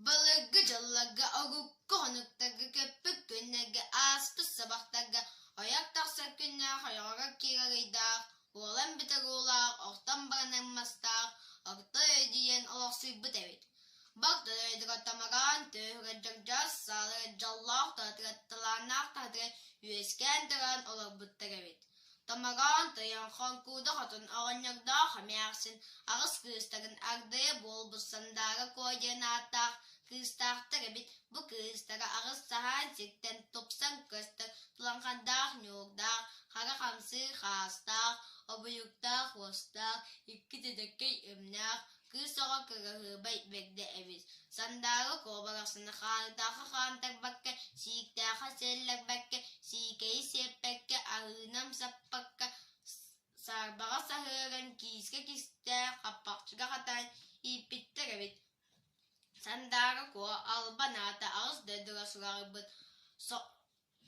Былыргы дьылларга урукку хонуктарга көппүт күннэргэ ааспыт сабахтарга ойох тахсар күннээх ойоҕор киирэр ыйдаах, уолан бүтэр уулаах, охтон баранар мастаах, орто өйдүйэн олохсуйбут эбит. Багда дойдуга тамараан түөһүгэр дьагдьас саалыгар дьоллоох таһытыгар талааннаах таһытыгар үөскээн туран олорбуттар эбит. Томороон тойон Хоҥкууда хотун оҕонньордоох эмээхсин аҕыс кыыстарын ардыйа буолбут Сандаара Куо диэн ааттаах кыыстаахтар эбит. Бу кыыстара аҕыс саһаан сиртэн тупсан көстөр тулаҥхардаах ньуурдаах, хара хамсыыр хаастаах, обуйуктаах уостаах, икки тэдэккэй өҥнөөх Кыыс оҕо кыраһыабай бэрдэ эбит, Сандаара куобарахсыны хаанытаахха хаамтарбакка, сииктээххэ сиэллэрбэккэ, сиикэйи сиэппэккэ, аһыыны амсаппакка, саарбаҕа саһыаран, киискэ кистээн, хаппахчыга хатаан ииппиттэр эбит. Сандаара Куо албан аата аҕыс дойдуга сураҕырбыт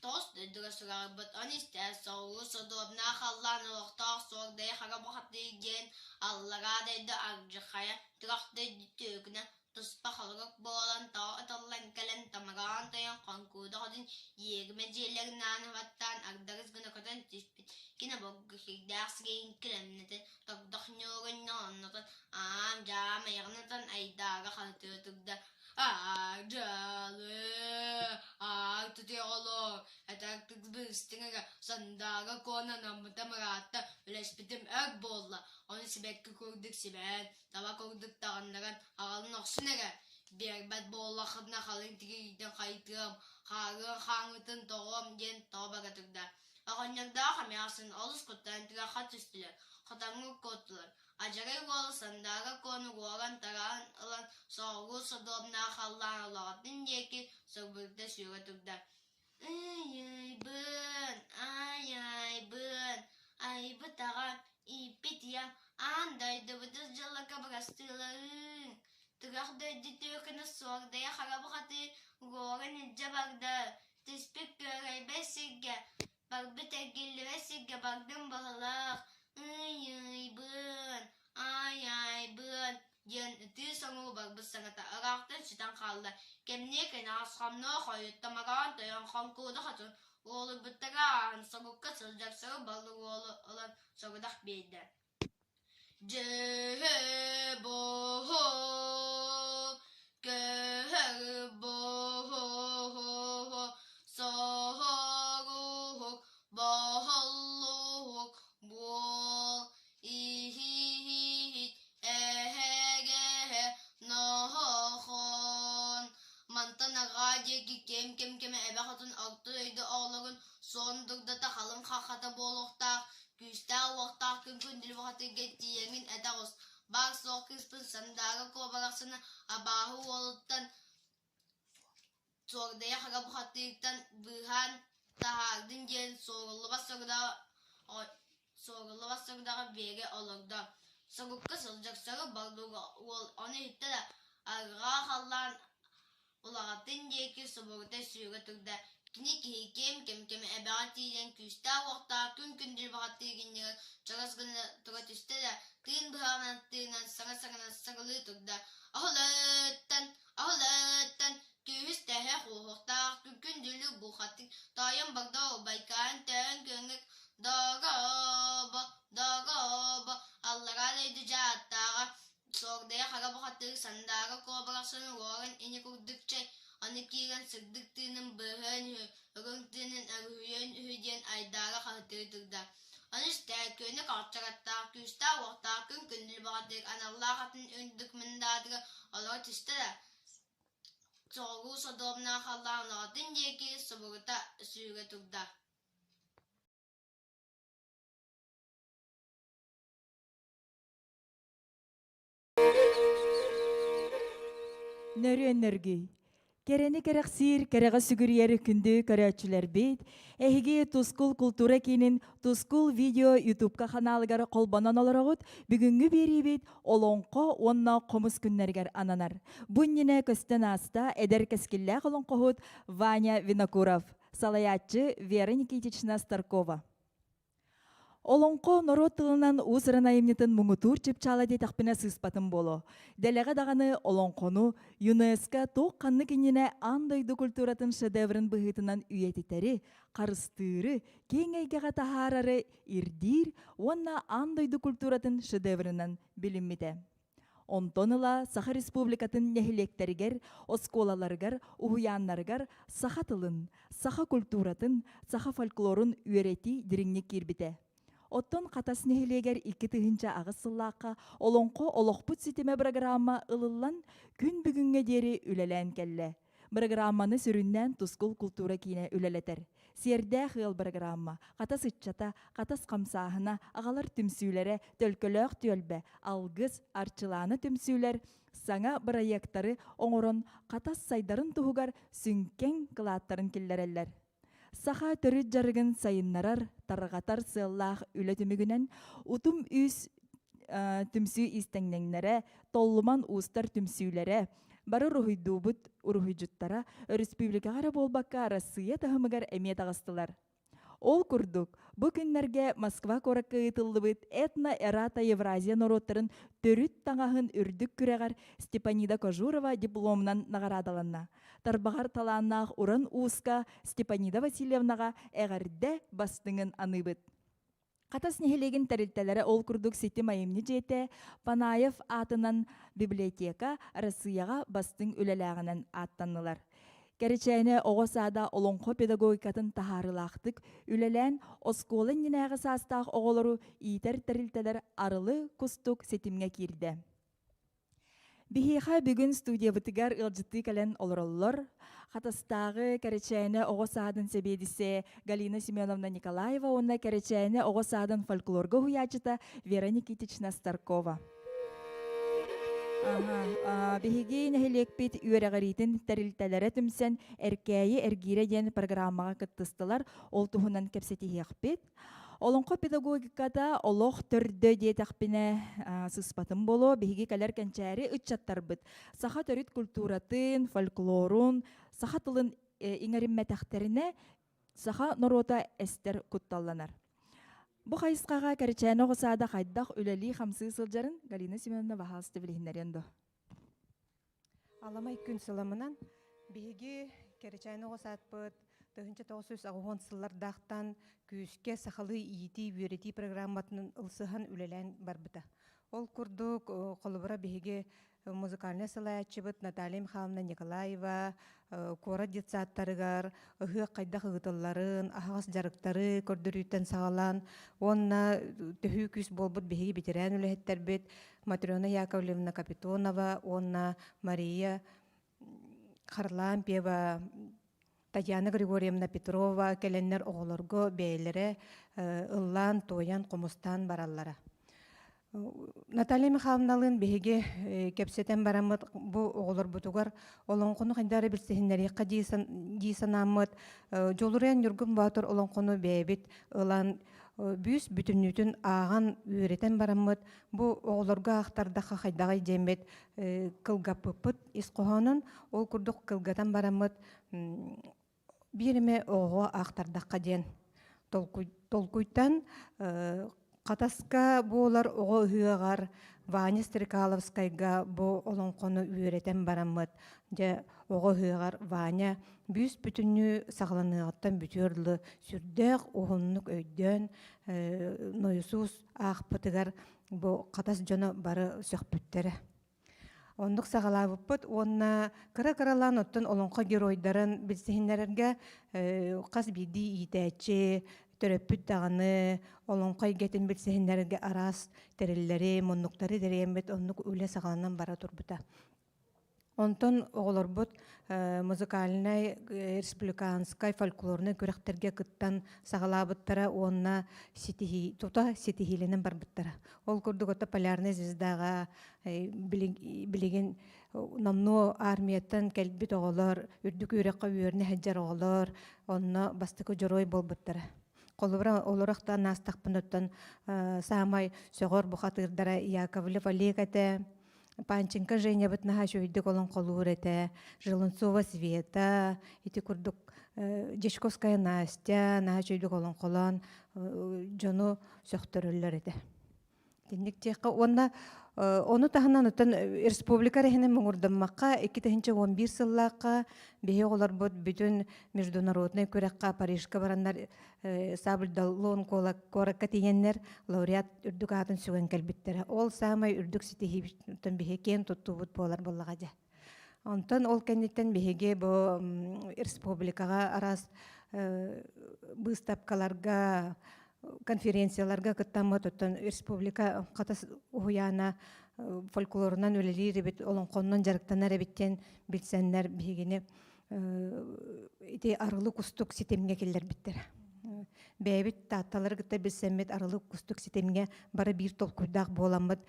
Тоҕус дойдуга сураҕырбыт ону истээт соҕуруу содуомнаах халлаан олохтоох суордайа хара бухатыыр диэн аллараа дойду ардьахайа турах дойду түөкүнэ туспа холорук буолан тоҕо ытыллан кэлэн томороон тойон хоҥкууда хотун иэримэ дьиэлэрин ааны баттаан ардарыс гына көтөн түспүт кини обургу кирдээх сирэйин килэмнэтэн тордох ньуурун ньооннотон аам-дьаам айаҕын атан айдаара хаһытыы турда Аадьалы, аартытыаҕолоор, этэртик быстыҥ эрэ, сандаара куонан аммытым ыраатта, үлэспитим өр буолла, ону сибэкки курдук сибээн, таба курдук таҕыннаран аҕалан охсун эрэ, биэрбэт буоллаххытына халыҥ тигирийтэн хайытыам, хаарыан хааҥҥытын тоҕуом диэн тоҕо бара турда. Оҕонньордоох эмээхсин олус куттанан түгэххэ түстүлэр, хотоҥҥо куоттулар. Адьарай уол Сандаара Куону уоран-тараан ылан соҕуруу содуомнаах халлаан олоҕотун диэки сырбырда сүүрэ турда. Ый-ыйбын, ай-айбын, айбыт аҕам, ииппит ийэм аан дойдубутун дьылларга бырастыыларыҥ, Тыгах дойду түөкүнэ суордайа хара бухатыыр уоран илдьэ барда, түспүт күөрэйбэт сиргэ Барбыт эргиллибэт сиргэ бардым баһылаах, ый-ыйбын, аай-аайбын диэн ытыы соҥуу барбыт саҥата ыраахтан сүтэн хаалла. Кэмниэ кэнэҕэс хомнуо хойут томороон тойон хоҥкууда хотун уолуйбуттара ааһан сорукка сылдьар сору балык уолу ылан сорудах биэрдэ. Дьөһө боһо көһөр боһо соһоруһук боһоллуһук буол иһиһит эһэгэһэ ноһохон Мантан арҕаа диэки кэм-кэм кэмэ эбэ хотун орто дойду оҕолорун суон дурдата халыҥ хаххата буолуохтаах Күүстээх-уохтаах күн күндүл бухатыырга тиийэҥҥин этэ оҕус, баар-суох кыыспын Сандаара Куобарахсыны абааһы уолуттан Суордайа хара бухатыыртан быыһаан таһаардын диэн суоруллубат сорудаҕы суоруллубат сорудаҕы биэрэ олордо. Сорукка сылдьар сору барлуга уол ону иһиттэ да, арҕаа халлаан Улаҕатын диэки субурута сүүрэ турда, кини киһи кэм-кэм эбэҕэ тиийэн күүстээх-уохтаах күн-күндүл баҕатыы иннигэр чорос гына тура түстэ да, тыын быһаҕынан тыынан саҥа-саҥанан саҥалыы турда: «Аһылыттан, аһылыттан, түүһүс тэһэ хуоһуохтаах күн-күндүлү бухатык тоойон барда убайкаан төөн көҥүк догообо, догообо, аллараа дойду дьааттааҕа Суордайа хара бухатыыр сандаара куобарахсын уоран ини курдук чэй, аны киирэн сырдык тыынын быыһыан үһү, үрүҥ тыынын өрүһүйүөн үһү диэн айдаара хаһытыы турда. Аны истээт, күөнэ халчараттаах, күүстээх-уохтаах күн күндүл баҕатыыр аналлаах атын үрдүк мындаатыгар олоро түстэ да, соҕуруу содуомнаах халлаан оҕотун диэки субурута сүүрэ турда. Нөрүөн нөргүй. Кэрэни кэрэхсиир, кэрэҕэ сүгүрүйэр күндү көрөөччүлэрбит, эһиги Тускул култуура киинин Тускул видео ютубка ханаалыгар холбонон олороҕут. Бүгүҥҥү биэриибит Олоҥхо уонна хомус күннэригэр ананар. Бу иннинэ көстөн ааста эдэр кэскиллээх олоҥхоһут Ваня Винокуров, салайааччы Вера Никитична Старкова. Олоҥхо норуот тылынан уус-уран айымньытын муҥутуур чыпчаала диэтэхпинэ сыыспатым буолуо. Дэлэҕэ даҕаны олоҥхону ЮНЕСКО туох ханнык иннинэ аан дойду культуратын шедеврин быһыытынан үйэтитэри, харыстыыры, киэҥ эйгэҕэ таһаарары ирдиир уонна аан дойду культуратын шедевринэн билиммитэ. Онтон ыла Саха Республикатын нэһилиэктэригэр, оскуолаларыгар, уһуйааннарыгар саха тылын, саха культуратын, саха фольклорун үөрэтии дириҥник киирбитэ. Оттон Хатас нэһилиэгэр 2008 сыллаахха Олоҥхо олохпут ситимэ бырагыраамма ылыллан, күн бүгүҥҥэ диэри үлэлээн кэллэ. Бырагыраамманы сүрүннээн Тускул култуура киинэ үлэлэтэр. Сиэрдээх ыал бырагыраамма, Хатас ыччата, Хатас хамсааһына, аҕалар түмсүүлэрэ, Төлкөлөөх түөлбэ, Алгыс, Арчылаана түмсүүлэр саҥа бырайыактары оҥорон Хатас сайдарын туһугар сүҥкэн кылааттарын киллэрэллэр. Саха төрүт дьарыгын сайыннарар, тарҕатар сыаллаах үлэ түмүгүнэн Утум үс түмсүү иистэҥнэҥнэрэ, Толлуман уустар түмсүүлэрэ, бары уруһуйдуубут уруһуйдьуттара өрөспүүбүлүкэҕэ эрэ буолбакка Арассыыйа таһымыгар эмиэ таҕыстылар. Ол курдук, бу күннэргэ Москва куоракка ыытыллыбыт Этно-Эрата Евразия норуоттарын төрүт таҥаһын үрдүк күрэҕэр Степанида Кожурова дипломунан наҕараадаланна. Тарбаҕар талааннаах уран ууска Степанида Васильевнаҕа эҕэрдэ бастыҥын аныыбыт. Хатас нэһилиэгин тэрилтэлэрэ ол курдук ситим айымньы дьиэтэ Панаев аатынан библиотека Россияҕа бастыҥ үлэлээҕинэн ааттаннылар. Кэрэчээнэ оҕо саада олоҥхо педагогикатын таһаарыылаахтык үлэлээн, оскуола иннинээҕи саастаах оҕолору иитэр тэрилтэлэр Арылы кустук ситимҥэ киирдэ. Биһиэхэ бүгүн студиябытыгар ыалдьыттыы кэлэн олороллор. Хатастааҕы Кэрэчээнэ оҕо саадын сэбиэдиссэйэ Галина Семеновна Николаева уонна Кэрэчээнэ оҕо саадын фольклорга уһуйааччыта Вера Никитична Старкова. Биһиги нэһилиэкпит үөрэҕириитин тэрилтэлэрэ түмсэн Эркээйи эргиирэ диэн программаҕа кыттыстылар. Ол туһунан кэпсэтиһиэхпит. Олоҥхо педагогиката олох төрдө диэтэхпинэ сыспатым буолуо. Биһиги кэлэр кэнчээри ыччаттарбыт саха төрүт культуратын, фольклорун, саха тылын иҥэриммэтэхтэринэ саха норуота эстэр кутталланар. Бу хайысхаҕа Кэрэчээнэ оҕо саада хайдах үлэлии-хамсыы сылдьарын Галина Семеновна баһаалыста билиһиннэриэн дуо? Аламай күн сыламынан биһиги Кэрэчээн оҕо саадпыт 1980 сыллардаахтан күүскэ сахалыы иитии-үөрэтии программатынан ылсыһан үлэлээн барбыта. Ол курдук, холобура биһиги музыкальнай салайааччыбыт Наталья Михайловна Николаева куорат детсадтарыгар ыһыах хайдах ыытылларын, аһаҕас дьарыктары көрдөрүүттэн саҕалаан уонна төһүү күүс буолбут биһиги бэтэрээн үлэһиттэрбит Матрена Яковлевна Капитонова уонна Мария Харлампьева, Татьяна Григорьевна Петрова кэлэннэр оҕолорго бэйэлэрэ ыллаан, туойан, хомустаан бараллара. Наталья Михайловналыын биһиги кэпсэтэн бараммыт бу оҕолорбутугар олоҥхону хайдах эрэ билсиһиннэриэххэ дии санааммыт Дьулуруйан Ньургун Боотур олоҥхону бэйэбит ылан бүүс бүтүннүүтүн ааҕан үөрэтэн бараммыт бу оҕолорго аахтардахха хайдаҕый диэммит кылгаппыппыт ис хоһоонун ол курдук кылгатан бараммыт биир эмэ оҕоҕо аахтардахха диэн толкуйтан Хатаска буолар оҕо ыһыаҕар Ваня Стрекаловскайга бу олоҥхону үөрэтэн бараммыт дьэ оҕо ыһыаҕар Ваня бүүс бүтүннүү саҕаланыаҕыттан бүтүөр дылы сүрдээх уһуннук өйдөөн нойосуус аахпытыгар бу Хатас дьоно бары сөхпүттэрэ. Оннук саҕалаабыппыт уонна кыра-кыралаан оттон олоҥхо геройдарын билсиһиннэрэргэ хас биирдии иитээччи, төрөппүт даҕаны олоҥхо эйгэтин билсиһиннэрэргэ араас тэриллэри, муннуктары тэрийэммит оннук үлэ саҕаланан бара турбута. Онтон оҕолорбут музыкальнай, республиканскай, фольклорнай күрэхтэргэ кыттан саҕалаабыттара уонна ситиһии, тута ситиһиилэнэн барбыттара. Ол курдук ото Полярная звездаҕа билигин номнуо армияттан кэлбит оҕолор, үрдүк үөрэххэ үөрэнэ сылдьар оҕолор онно бастакы дьоруой буолбуттара. Холобура, олорохтон аастахпын оттон саамай сөҕөр бухатыырдара Яковлев Олег этэ. Панченко Женябыт наһаа үчүгэйдик олоҥхолуур этэ, Желунцова Света, ити курдук Дьячковская Настя наһаа үчүгэйдик олоҥхолоон дьону сөхтөрөллөр этэ. Итинник диэххэ уонна ону таһынан оттон республика эрэһинэн муҥурдаммакка 2011 сыллаахха биһи оҕолорбут бүтүн международнай күрэххэ Парижка бараннар Сабль-Даллон куоракка тиийэннэр лауреат үрдүк аатын сүгэн кэлбиттэрэ. Ол саамай үрдүк ситиһиибитин биһи киэн туттуубут буолар буоллаҕа дьэ. Онтон ол кэнниттэн биһиги бу республикаҕа араас быыстапкаларга, конференцияларга кыттаммыт, оттон республика хатас уһуйаана фольклорунан үлэлиир эбит, олоҥхоннон дьарыктанар эбит диэн билсэннэр биһигини ити арылы кустук ситимҥэ киллэрбиттэрэ. Бэйэбит таатталары кытта билсэммит арылы кустук ситимҥэ бары биир толкуйдаах буоламмыт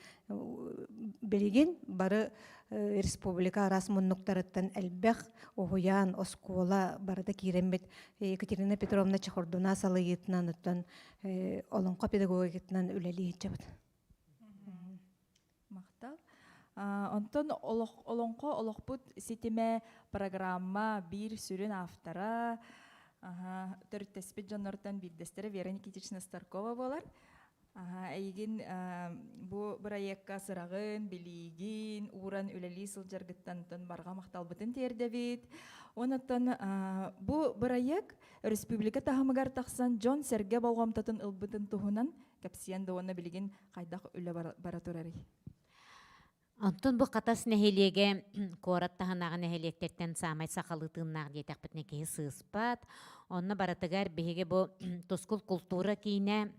билигин бары республика араас муннуктарыттан элбэх уһуйаан, оскуола барыта киирэммит Екатерина Петровна Чехордуна салайыытынан оттон олоҥхо педагогикатынан үлэлии сылдьабыт. Махтал. Онтон олоҥхо олохпут ситимэ программа биир сүрүн автора төрүттэспит дьоннортон биирдэстэрэ Вера Никитична Старкова буолар. Эйигин бу бырайыакка сыраҕын, билиигин ууран үлэлии сылдьаргыттан барҕа махталбытын тиэрдэбит. Онон бу бырайыак республика таһымыгар тахсан дьон-сэргэ болҕомтотун ылбытын туһунан кэпсиэн да уонна билигин хайдах үлэ бара турарый? Онтон бу Хатас нэһилиэгэ куорат таһынааҕы нэһилиэктэртэн саамай сахалыы тыыннаах диэтэхпитинэ киһи сыыспат. Онно барытыгар биһиги бу Тускул култуура киинэ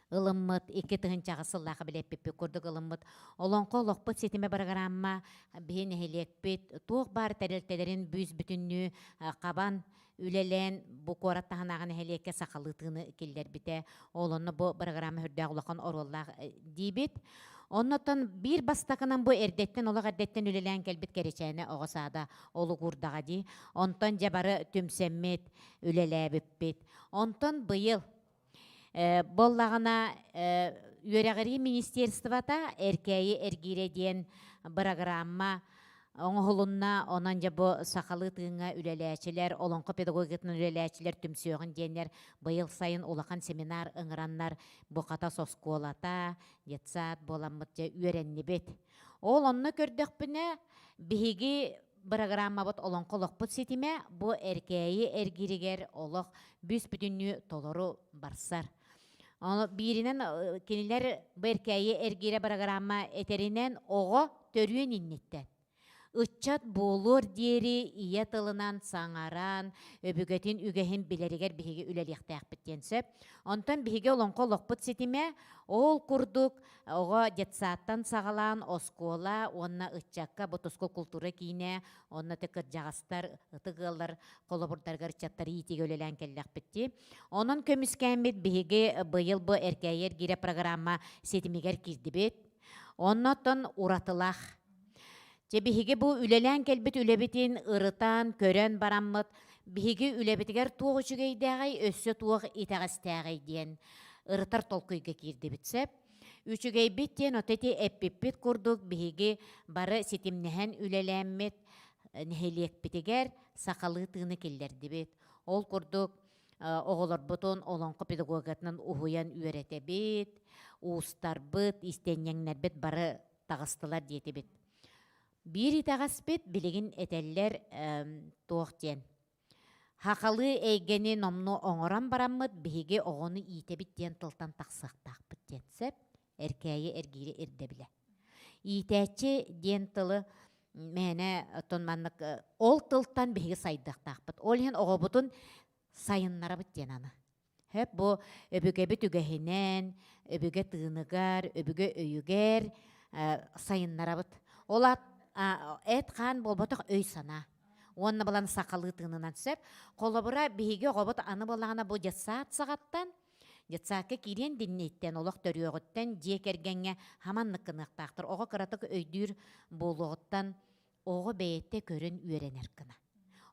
ылыммыт, 2000 сыллаахы билэппиппит курдук ылыммыт Олоҥхо олохпут ситимэ бырагыраамма биһи нэһилиэкпит туох баар тэрилтэлэрин бүүс-бүтүннүү хабан үлэлээн бу куорат таһынааҕы нэһилиэккэ сахалыы тыыны киллэрбитэ. Ол онно бу бырагыраама үрдээх улахан оруоллаах диибит. Оннотон биир бастакынан бу эрдэттэн олох эрдэттэн үлэлээн кэлбит Кэрэчээнэ оҕо саада олугурдаҕа дии. Онтон дьэ бары түмсэммит, үлэлээбиппит. Онтон быйыл буоллаҕына үөрэҕирии министерствота Эркээйи эргиирэ диэн бырагыраамма оҥоһулунна. Онон дьэ бу сахалыы тыыҥҥа үлэлээчилэр, олоҥхо педагогикатынан үлэлээчилэр түмсүөҕүн диэннэр быйыл сайын улахан семинар ыҥыраннар бу Хатас оскуолата, детсад буоламмыт дьэ үөрэннибит. Ол онно көрдөхпүнэ биһиги Бырагырааммабыт Олоҥхо олохпут ситимэ бу Эркээйи эргииригэр олох бүүс-бүтүннүү толору барсар. Ону бииринэн кинилэр бу Эркээйи эргиирэ бырагыраамма этэринэн оҕо төрүөн инниттэн ыччат буолуор диэри ийэ тылынан саҥаран, өбүгэтин үгэһин билэригэр биһиги үлэлиэхтээхпит диэн сөп. Онтон биһиги олоҥхо олохпут ситимэ ол курдук Оҕо детсадтан саҕалаан оскуола уонна ыччакка бу туску култуура киинэ уонна ты кырдьаҕастар, ытык ыаллар холобурдарыгар ыччаттары иитиигэ үлэлээн кэллэхпит дии. Онон көмүскээммит биһиги быйыл бу Эркээйи эргиирэ программа ситимигэр киирдибит. Оннотон уратылаах. Дьэ биһиги бу үлэлээн кэлбит үлэбитин ырытан, көрөн бараммыт, биһиги үлэбитигэр туох үчүгэйдээҕий, өссө туох итэҕэстээҕий диэн ырытар толкуйга киирдибит сөп. Үчүгэйбит диэн от ити эппиппит курдук биһиги бары ситимнэһэн үлэлээммит нэһилиэкпитигэр сахалыы тыыны киллэрдибит. Ол курдук оҕолорбутун олоҥхо педагогатынан уһуйан үөрэтэбит, уустарбыт, истэнньэҥнэрбит бары таҕыстылар диэтибит. Биир итэҕэспит билигин этэллэр туох диэн Хахалыы эйгэни номнуо оҥорон бараммыт биһиги оҕону иитэбит диэн тылтан тахсыахтаахпыт диэн сөп. Эркээйи эргиири ирдэбилэ. Иитээччи диэн тылы мээнэ оттон маннык ол тылтан биһиги сайдыахтаахпыт. Ол иһин оҕобутун сайыннарабыт диэн аны. Хөп бу өбүгэбит үгэһинэн, өбүгэ тыыныгар, өбүгэ өйүгэр сайыннарабыт. Ол эт-хаан буолбатах өй-санаа. Уонна балан сахалыы тыынынан сөп. Холобура, биһиги оҕобут аны буоллаҕына бу детсад саҕаттан, детсадка киириэн динниттэн, олох төрүөҕүттэн дьиэ кэргэҥҥэ хаманнык гыныахтаахтар. Оҕо кыратык өйдүүр буолуоҕуттан оҕо бэйэтэ көрөн үөрэнэр гына.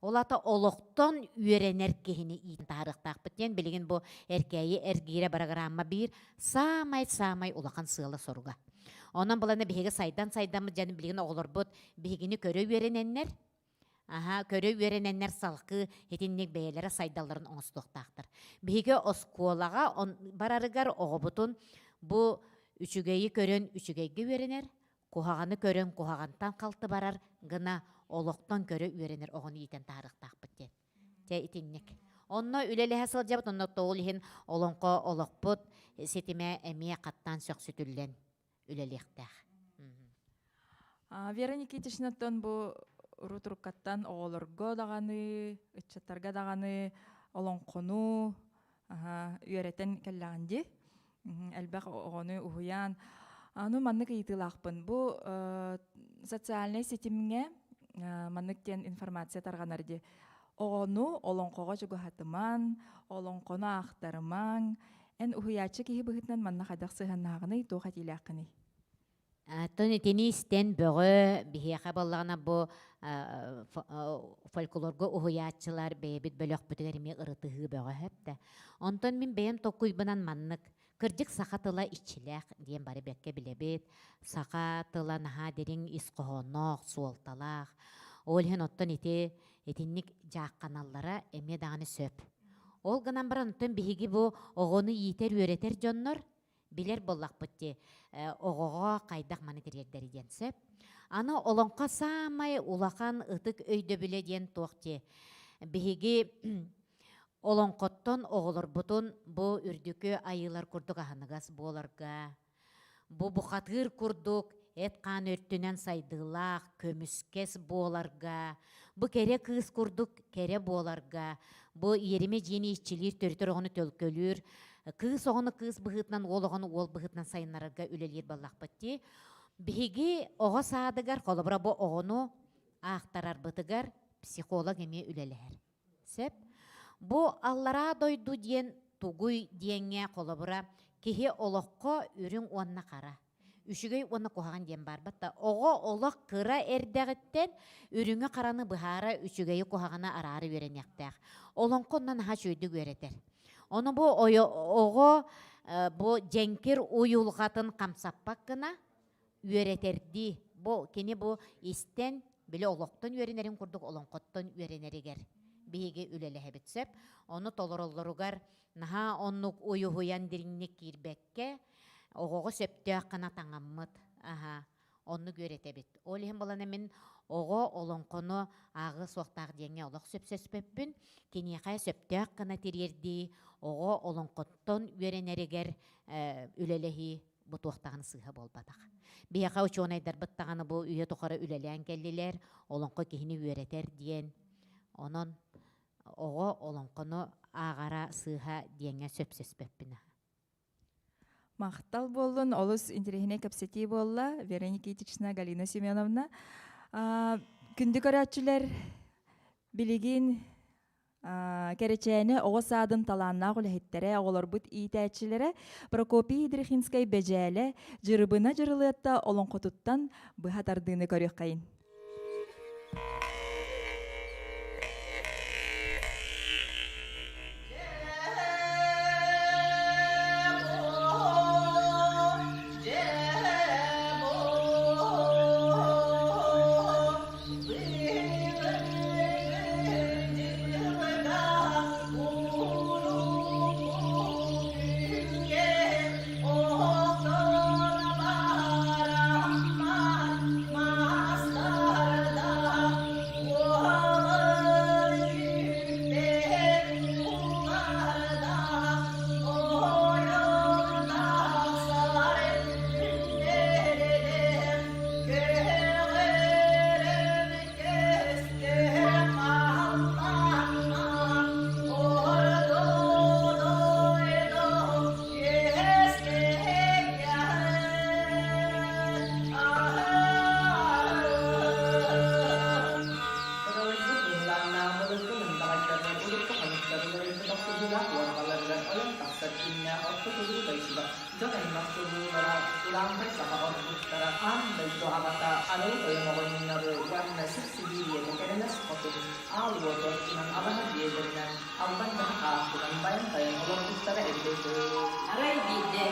Ол аата олохтон үөрэнэр киһини иитэн таһаарыахтаахпыт диэн билигин бу Эркээйи эргиирэ бырагыраамма биир саамай-саамай улахан сыала-соруга. Онон булана биһиги сайдан сайдаммыт дьэн билигин оҕолорбут биһигини көрө үөрэнэннэр, аха, көрө үөрэнэннэр салгыы итинник бэйэлэрэ сайдалларын оҥостуохтаахтар. Биһиги оскуолаҕа барарыгар оҕобутун бу үчүгэйи көрөн үчүгэйгэ үөрэнэр, куһаҕаны көрөн куһаҕантан халты барар гына олохтон көрө үөрэнэр оҕону иитэн таһаарыахтаахпыт диэн. Дьэ итинник. Онно үлэлэһэ сылдьабыт, онно тоол иһин олоҥхо олохпут ситимэ эмиэ хаттаан сөхсүтүллэн үлэлиэхтээх. Вера Никитичнаттан бу урутуруккаттан оҕолорго даҕаны, ыччаттарга даҕаны олоҥхону үөрэтэн кэллэҕин дии. Элбэх оҕону уһуйаан. Аны маннык ыйытыылаахпын. Бу социальнай ситимҥэ маннык диэн информация тарҕанар дии. Оҕону олоҥхоҕо чугаһатымаҥ, олоҥхону аахтарымаҥ. Эн уһуйааччы киһи быһыытынан манна хайдах сыһыаннааҕыный, туох этиилээххиний? Оттон итини истэн бөҕө биһиэхэ буоллаҕына бу фольклорга уһуйааччылар бэйэбит бөлөхпүтүгэр эмиэ ырытыһыы бөҕө сөп Онтон мин бэйэм толкуйбунан маннык кырдьык саха тыла иччилээх диэн бары бэккэ билэбит. Саха тыла наһаа дириҥ ис хоһоонноох, суолталаах. Ол иһин оттон ити итинник дьаахханаллара эмиэ даҕаны сөп. Ол гынан баран оттон биһиги бу оҕону иитэр-үөрэтэр дьоннор билэр буоллахпыт дии оҕоҕо хайдах маны тириэрдэри диэн сөп. Аны олоҥхо саамай улахан ытык өйдөбүлэ диэн туох дии. Биһиги олоҥхоттон оҕолорбутун бу үрдүкү айыылар курдук аһыныгас буоларга, бу бухатыыр курдук эт-хаан өртүнэн сайдыылаах, көмүскэс буоларга, бу кэрэ кыыс курдук кэрэ буоларга, бу иэримэ дьиэни иччилиир төрүтэр оҕону төлкөлүүр, кыыс оҕону кыыс быһыытынан, уол оҕону уол быһыытынан сайыннарарга үлэлиир буоллахпыт дии. Биһиги оҕо саадыгар, холобура бу оҕону аахтарарбытыгар психолог эмиэ үлэлэһэр. Сөп. Бу аллараа дойду диэн тугуй диэҥҥэ холобура киһи олоххо үрүҥ уонна хара үчүгэй уонна куһаҕан диэн баарбат да оҕо олох кыра эрдэҕиттэн үрүҥү хараны быһаара үчүгэйи куһаҕаны араара үөрэниэхтээх олоҥхо онно наһаа үчүгэйдик үөрэтэр ону бу оҕо бу дьэҥкир уйулҕатын хамсаппат гына үөрэтэрдии бу кини бу истэн били олохтон үөрэнэрин курдук олоҥхоттон үөрэнэригэр биһиги үлэлэһэбит сөп ону толороллоругар наһаа оннук уйуһуйан дириҥник киирбэккэ оҕоҕо сөптөөх гына таҥаммыт аһа оннук үөрэтэбит ол иһин балана мин оҕо олоҥхону ааҕыа суохтаах диэҥҥэ олох сөпсөспөппүн киниэхэ сөптөөх гына тириэрдии оҕо олоҥхоттон үөрэнэригэр үлэлэһии бу туох даҕаны сыыһа буолбатах. Биһиэхэ учуонайдарбыт даҕаны бу үйэ тухары үлэлээн кэллилэр, олоҥхо киһини үөрэтэр диэн. Онон оҕо олоҥхону ааҕара сыыһа диэҥҥэ сөпсөспөппүн. Махтал буоллун, олус интэриэһинэй кэпсэтии буолла. Вера Никитична, Галина Семеновна. Күндү көрөөччүлэр, билигин Кэрэчээни оҕо саадын талааннаах үлэһиттэрэ, оҕолорбут иитээччилэрэ Прокопий Ядрихинскай Бэдьээлэ Дьырыбына Дьырылыатта олоҥхотуттан быһа тардыыны көрүөххэйин.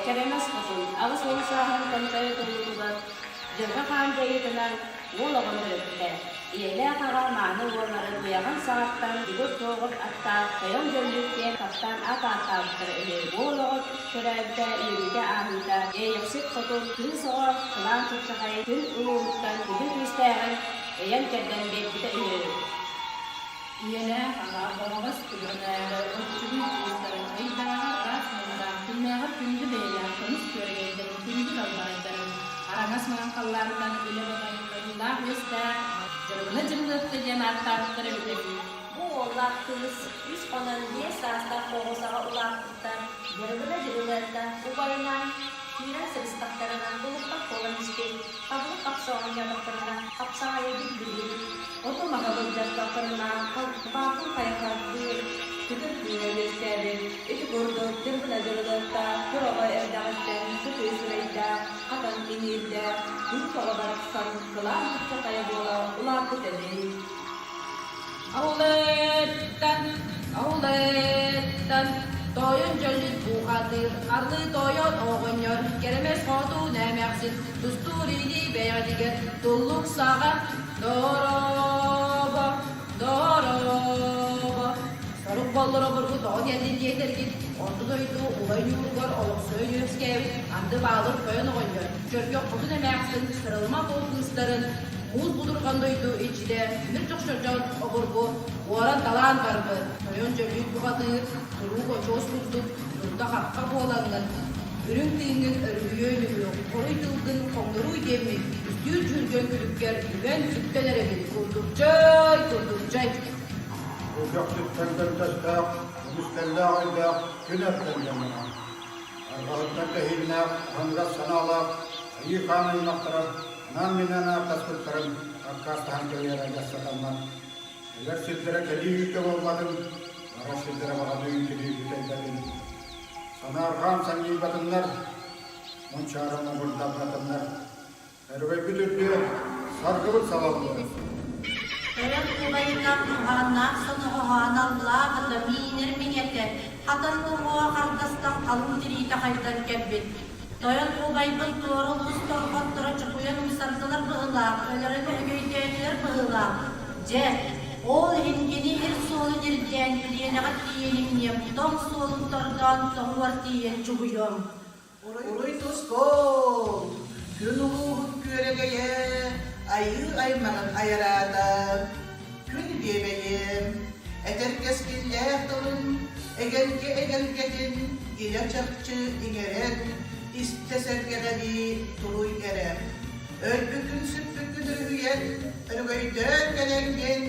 Кэрэмэс Хотун 80 сааһын томтойо туолуутугар Дьылҕа Хаан дьайыытынан уол оҕону өлөрбүтэ. Ийэлээх аҕа мааны уолларын туйаҕын саҕаттан бүгүр-туоҕур аттаах Тойон Дьөллүк диэн таптаан аат ааттаабыттара үһү. Уол оҕо төрөөбүтэ, үөрүүтэ ааһыыта, Иэйэхсит Хотун кыыс оҕо кылаан чыпчахай күн улууһуттан күдү күүстээҕин ыйан-кэрдэн биэрбитэ үһү. Ийэлээх аҕа оһоҕос түгэҕинээҕи оччугуй кыыстарын ыйдааҕар ыраас муҥнаах, күннээҕэр күндү бэйэлээх көмүс күөрэгэйдэрин күндү далбарайдарын, араҥас маҥан халлаантан илэ батан ойуулаах үөстээх Дьырыбына Дьырылыатта диэн ааттаабыттар эбитэ үһү. Бу уоллаах кыыс үс хонон биэс саастаах оҕо саҕа улааппыттар Дьырыбына Дьырылыатта убайынаан киирэн сырыстахтарына тулуппат буолан испит, хабылык хапса оонньоотохторуна хапсаҕайы биллибит. Оту маһы былдьастахтарына баакын хайахардыыр, күтүр тыына үөскээбит. Ити курдук Дьырбына Дьырылыатта кыра оҕо эрдэҕиттэн сытыы сирэйдээх, хатан иҥиирдээх, кыыс оҕо барахсан кылаан чыпчахайа буола улааппыт эбит. Аулыттан, аулыттан, тойон дьөллүт буухатыыр, арлыы тойон оҕонньор, кэрэмэс хотун эмээхсин, тустуур илии бэйэҕитигэр туллук саҕа дорообо, дорообо. Сорук боллоро обургу тоҕо кэллин диэтэргит, орто дойду улай ньууругар олохсуйан үөскээбит анды баалыр тойон оҕонньор, чөркөх хотун эмээхсин сырылыма буол кыыстарын Муус будурҕан дойду иччитэ тимир чохчордьон обургу уоран-талаан барбыт, тойон дьөлүүт бухатыыр, туруук очуос курдук дурда-хахха буолаҥҥын, үрүҥ тыыҥҥын өрүһүйүөн үһү, хоруй тылгын хоҥноруй диэммин, үстүүр дьүргэн күлүккэр үгэн-сүктэн эрэбин, курдукчай, курдукчай. Бу көхсүттэн көнтөстөөх, көмүскэллээх өйдөөх күн эрдэллэннэҕэ. Арҕаһыттан кэһиилээх, аһыныгас санаалаах Айыы Хаан аймахтара анаан-минээн ааттаспыттарын аккаастаһан кэбиһэрэ сатаммат. Кэлэр сирдэрэ кэлии үүтэ буолбатын, барар сирдэрэ баҕадыы үүтүлүү бүтэйбэтин. Санаарҕаан санньыйбатыннар, мунчааран муҥурдамматыннар. Өрөгөйбүт үрдүө, саргыбыт салаллыа. Тойон убайынан туһааннаах соноҕоһо аналлаах ата миинэр миҥэтэ, хатан уҥуоҕа хардастан халыҥ тириитэ хайдан кэлбит. Тойон убайбын туора улуус торҕотторо чокуйан умсардылар быһыылаах, өлөрөн өһөгөйдөөтүлэр быһыылаах. Дьэ, ол иһин кини ир суолун ирдээн Лиэнэҕэ тиийэн иҥниэм, тоҥ суолун тордоон тоҥуор тиийэн чугуйуом. Уруй тускул! Күн улууһун күөрэгэйэ, айыы аймаҕын айараата, күн биэбэйим, этэр кэскиллээх тылын, эгэлгэ эгэлгэтин илэ-чахчы иҥэрэн, истэ сэргэҕэлии туруй эрэ. Өлбүккүн-сүппүккүн өрүһүйэн, өрөгөйдөөн кэлэҥҥин,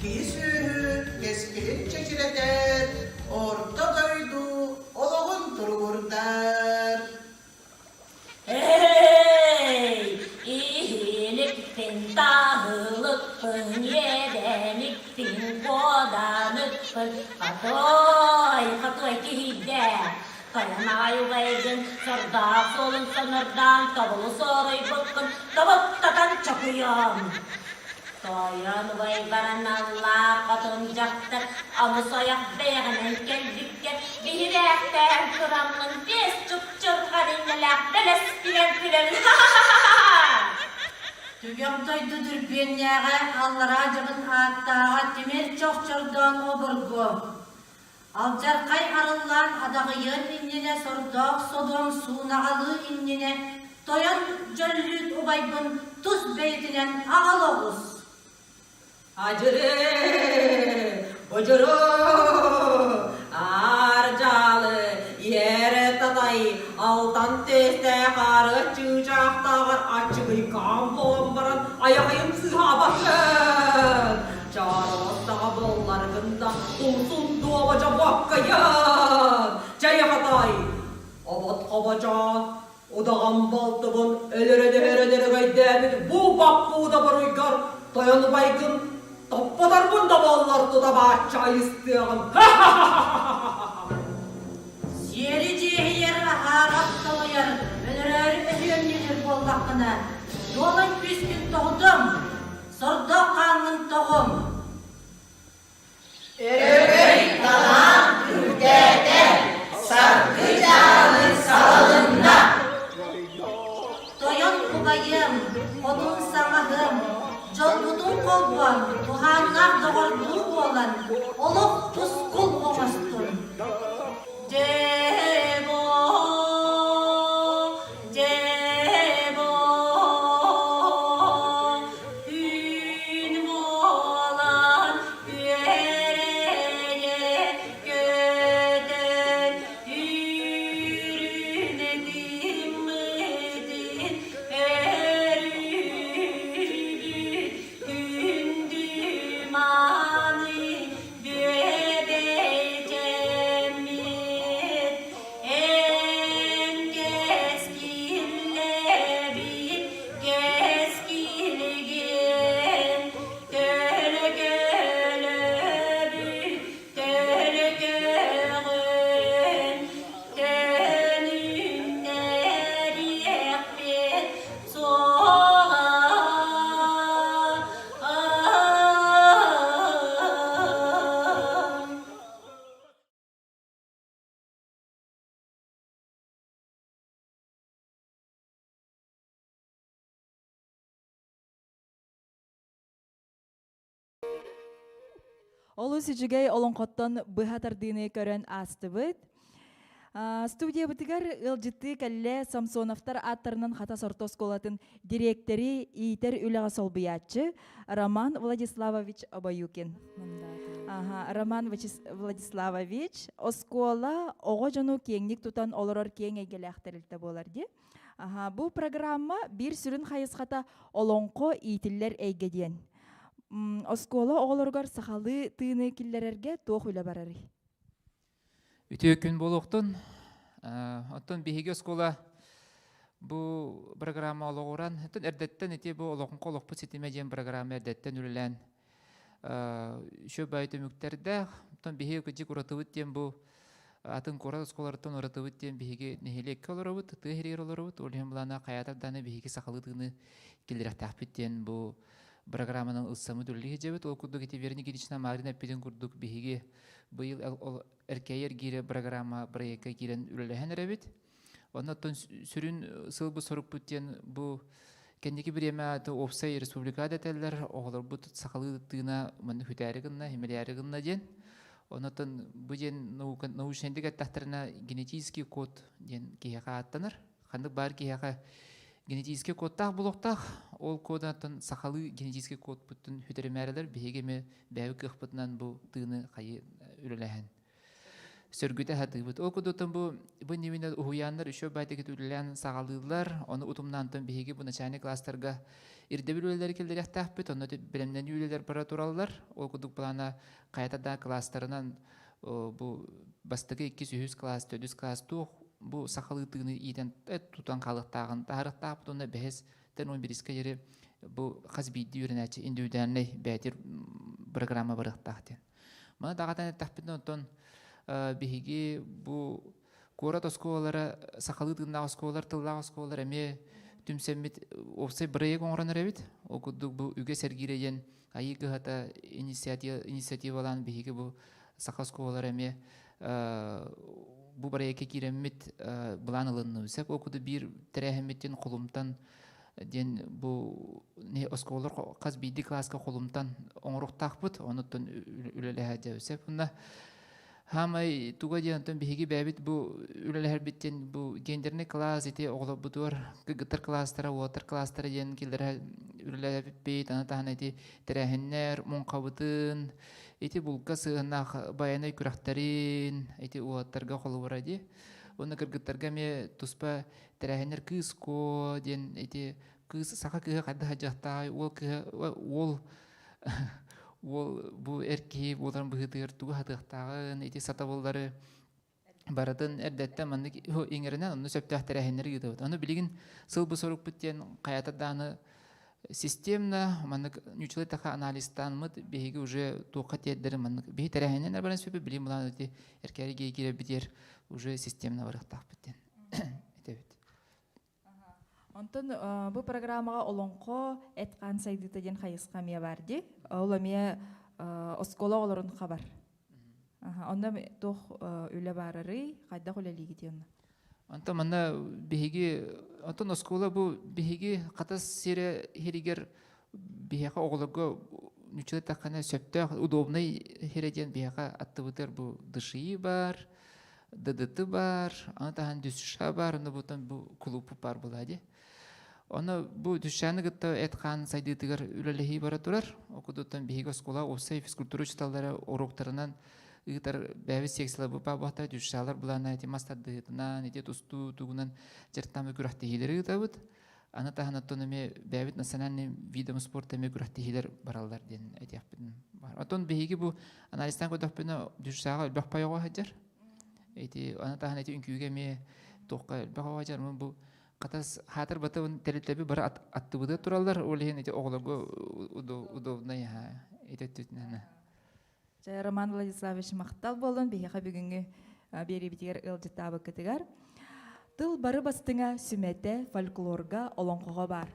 киһи-сүөһү кэскилин чэчирэтэр, орто дойду олоҕун туругурдар. Эй, иһиликпин, таһылыкпын, иэдэникпин, куоданыкпын, хатой, хатой киһийдэ. Тойон аҕай убайгын, сордоох суолун сонордоон, тобулу суоруйбуккун тобуктатан чокуйуом. Тойон убай бараналлаах хотун дьахтар омус ойох бэйэҕинэн кэлбиккэ биһирээхтээн тураммын биэс чупчурҕан иннэлээх бэлэспинэн күлэбин Түгэх дойду дүрбүөннээҕэ аллараа дьабын ааттааҕа тимир чохчордоон обургу Алдьархай арыллаан адаҕыйыан иннинэ сордоох содуом суунаҕалыы иннинэ тойон дьөллүүт убайбын тус бэйэтинэн аҕал оҕус. Адьыры, бодьуру, аар дьаалы, иэрэ татай, алтан түөстээх аары чыычаахтааҕар аччыгыйкаан буолан баран айаҕайым сыыһаабатын. Чаараластаҕа буолларгын да умсун дуоба дьобуоккайын! Чэй хатай! Обот хобочоон, удаҕан балтыбын өлөрөн-өһөрөн өрөгөйдөөбүт бу баппууда буруйгар тойон убайгын топпоторбун да буоллар тута бааччы айыстыаҕым! Сиэри дьиэһийэр, аһаарах толуйар, өлөрөөрү өһүөмньүнүр буоллаххына, дуолан күүскүн тоҕутуом, Сордоох хааҥҥын тоҕуҥ! Өрөгөй талаан үрдээтэ, саргы дьаалы салалынна! буолан, олох тускул оҥостун. Дьээ-боо, дьээ-боо, түүн буолан үөрэйэ көтөн Үүрүнэтиммитин өрүүбүт күндү мааны бүөбэйдэммит эн кэскиллэбит кэскилигин төлөкөлөбүт Төлөкөҕүн төнүннэриэхпит суоҕа. Олус үчүгэй олоҥхоттон быһа тардыыны көрөн аастыбыт. Студиябытыгар ыалдьыттыы кэллэ Самсоновтар ааттарынан Хатас орто оскуолатын дириэктэри иитэр үлэҕэ солбуйааччы Роман Владиславович Обоюкин. Ага, Роман Владиславович оскуола оҕо дьону киэҥник тутан олорор киэҥ эйгэлээх тэрилтэ буолар дии. Аха, бу программа биир сүрүн хайысхата олоҥхо иитиллэр эйгэ диэн. Оскуола оҕолоругар сахалыы тыыны киллэрэргэ туох үлэ барарый? Үтүө күн буолуохтун. Оттон биһиги оскуола бу программа олоҕуран, оттон эрдэттэн ити бу олоҥхо олохпут ситимэ диэн программа эрдэттэн үлэлээн үчүгэй баай түмүктэрдээх. Оттон биһиги кыдьык уратыбыт диэн бу атын куорат оскуолаларыттан уратыбыт диэн биһиги нэһилиэккэ олоробут, тыа иһигэр олоробут. Ол иһин былаана хайаатар даҕаны биһиги сахалыы тыыны киллэриэхтээхпит диэн бу программанан ылсаммыт үлэлии сылдьабыт. Ол курдук ити Вера Никитична Марина эппитин курдук биһиги быйыл ол Эркээйи эргиирэ программа проекка киирэн үлэлэһэн эрэбит. Оннуттан сүрүн сылбыт сорукпут диэн бу кэнники бириэмэ уопсай республика дэтэллэр, оҕолорбут сахалыы тыына манна хүтээри гынна, химилээри гынна диэн. Оннуттан бу диэн научнайдык эттэхтэринэ генетический код диэн киһиэхэ ааттанар. Ханнык баар киһиэхэ генетический кодтаах булуохтаах, ол кодунаттан сахалыы генетический кодпуттун хүтэримээрэлэр биһиги эми бэйэбит кыахпытынан бу тыыны хайы үлэлэһэн сөргүтэ сатыыбыт. Ол курдуктан бу бу ньиминэ уһуйааннар еще байтыгыт үлэлээн саҕалыыллар. Ону утумнаантан биһиги бу начальник класстарга ирдэбил үлэлэри киллэриэхтээхпит. Онно бэлэмнэнии үлэлэр бара тураллар. Ол курдук плана хайата да класстарынан бу бастакы иккис үһүс класс, төрдүс класс туох бу сахалыы тыыны иитэн тутан хаалыахтааҕын таһарыахтаахпыт уонна бэһис тэн он бириискэ диэри бу хас биирдии үөрэнээччи индивидуальнай бээтир программа барыахтаах диэн. Маны даҕатан эттэхпитинэ, оттон биһиги бу куорат оскуолалара, сахалыы тыыннаах оскуолалар, тыллаах оскуолалар эмиэ түмсэммит уопсай бырайыак оҥорон эрэбит. Ол курдук бу үгэс эргиирэ диэн Айыы кыһата инициативалаан биһиги бу саха оскуолалара эмиэ бу бырайыакка киирэммит былаан ылынныбыт. Сөп ол курдук биир тэрээһиммитин холумтан диэн бу оскуолалар хас биирдии кылааска холумтан оҥоруохтаахпыт, онуттан үлэлэһэ дьэбисэп. Уонна хаамай туга диэн онтон биһиги бэйэбит бу үлэлэһэрбит диэн бу гендерный класс ити оҕолорбутугар кыргыттар класстара, уолаттар класстара диэн киллэрэ үлэлээбиппит, аны таһынан ити тэрээһиннэр, муҥхабытын, ити булка сыһыаннаах байанай күрэхтэрин, ити уолаттарга холобура дии. Уонна кыргыттарга эмиэ туспа тэрээһиннэр кыыс куо диэн ити кыыс саха кыыһа хайдах сылдьыахтааҕый уол кыыһа уол уол бу эр киһи буоларын быһыытыгар тугу сатыахтааҕын ити сатабыллары барытын эрдэттэн маннык иҥэринэн онно сөптөөх тэрээһиннэри ыытабыт. Ону билигин сыл бу сорукпут диэн хайата дааны системно маннык ньучулай таха анализтаанмыт биһиги уже туохха тиэрдэрин маннык биһи тэрээһиннэн баран сөпү билим булаан ити эркээри киирэрбитигэр уже системно барыахтаахпыт диэн этэбит. Онтон бу программаҕа олоҥхо эт-хаан сайдыыта диэн хайысха эмиэ баар дии. Ол эмиэ оскуола оҕолорун хабар. Онно туох үлэ баарарый, хайдах үлэлиигит онно? Онтон манна биһиги, онтон оскуола бу биһиги Хатас сирэ иһигэр биһиэхэ оҕолорго нуччалыы эттэххинэ сөптөөх удобный сирэ диэн биһиэхэ аттыбытыгар бу ДШИ бар, ДДТ бар, аны таһан ДЮСШ бар, ону бутан бу кулууппут баар буолаа дии. Ону бу ДЮСШ-ны кытта эт-хаан сайдыытыгар үлэлэһии бара турар. Окудуттан биһиги оскуола уопсай физкультура учууталлара уруоктарынан ыытар бэйэбит секцияларбыт баабахта ДЮСШ-лар былаана ити мас тардыһыытынан, ити тустуу тугунан дьарыктаамы күрэхтэһиилэри ыытабыт. Аны таһынан оттон эмиэ бэйэбит национальный видом спорта эмиэ күрэхтэһиилэр бараллар диэн этиэхпин баар. Оттон биһиги бу анализтаан көрдөхпүнэ ДЮСШ-ҕа элбэх пай оҕо сылдьар. Ити аны таһынан ити үҥкүүгэ эмиэ туохха элбэх оҕо сылдьар. Бу хатас хаатыр баты тэрилтэби бары аттыбыта тураллар. Ол иһин ити оҕолорго удобнай ити өттүтүнэн. Роман Владиславович махтал буолун биһиэхэ бүгүҥҥү биэриибитигэр ыалдьыттаабыккытыгар. Тыл бары бастыҥа сүмэтэ фольклорга, олоҥхоҕо баар.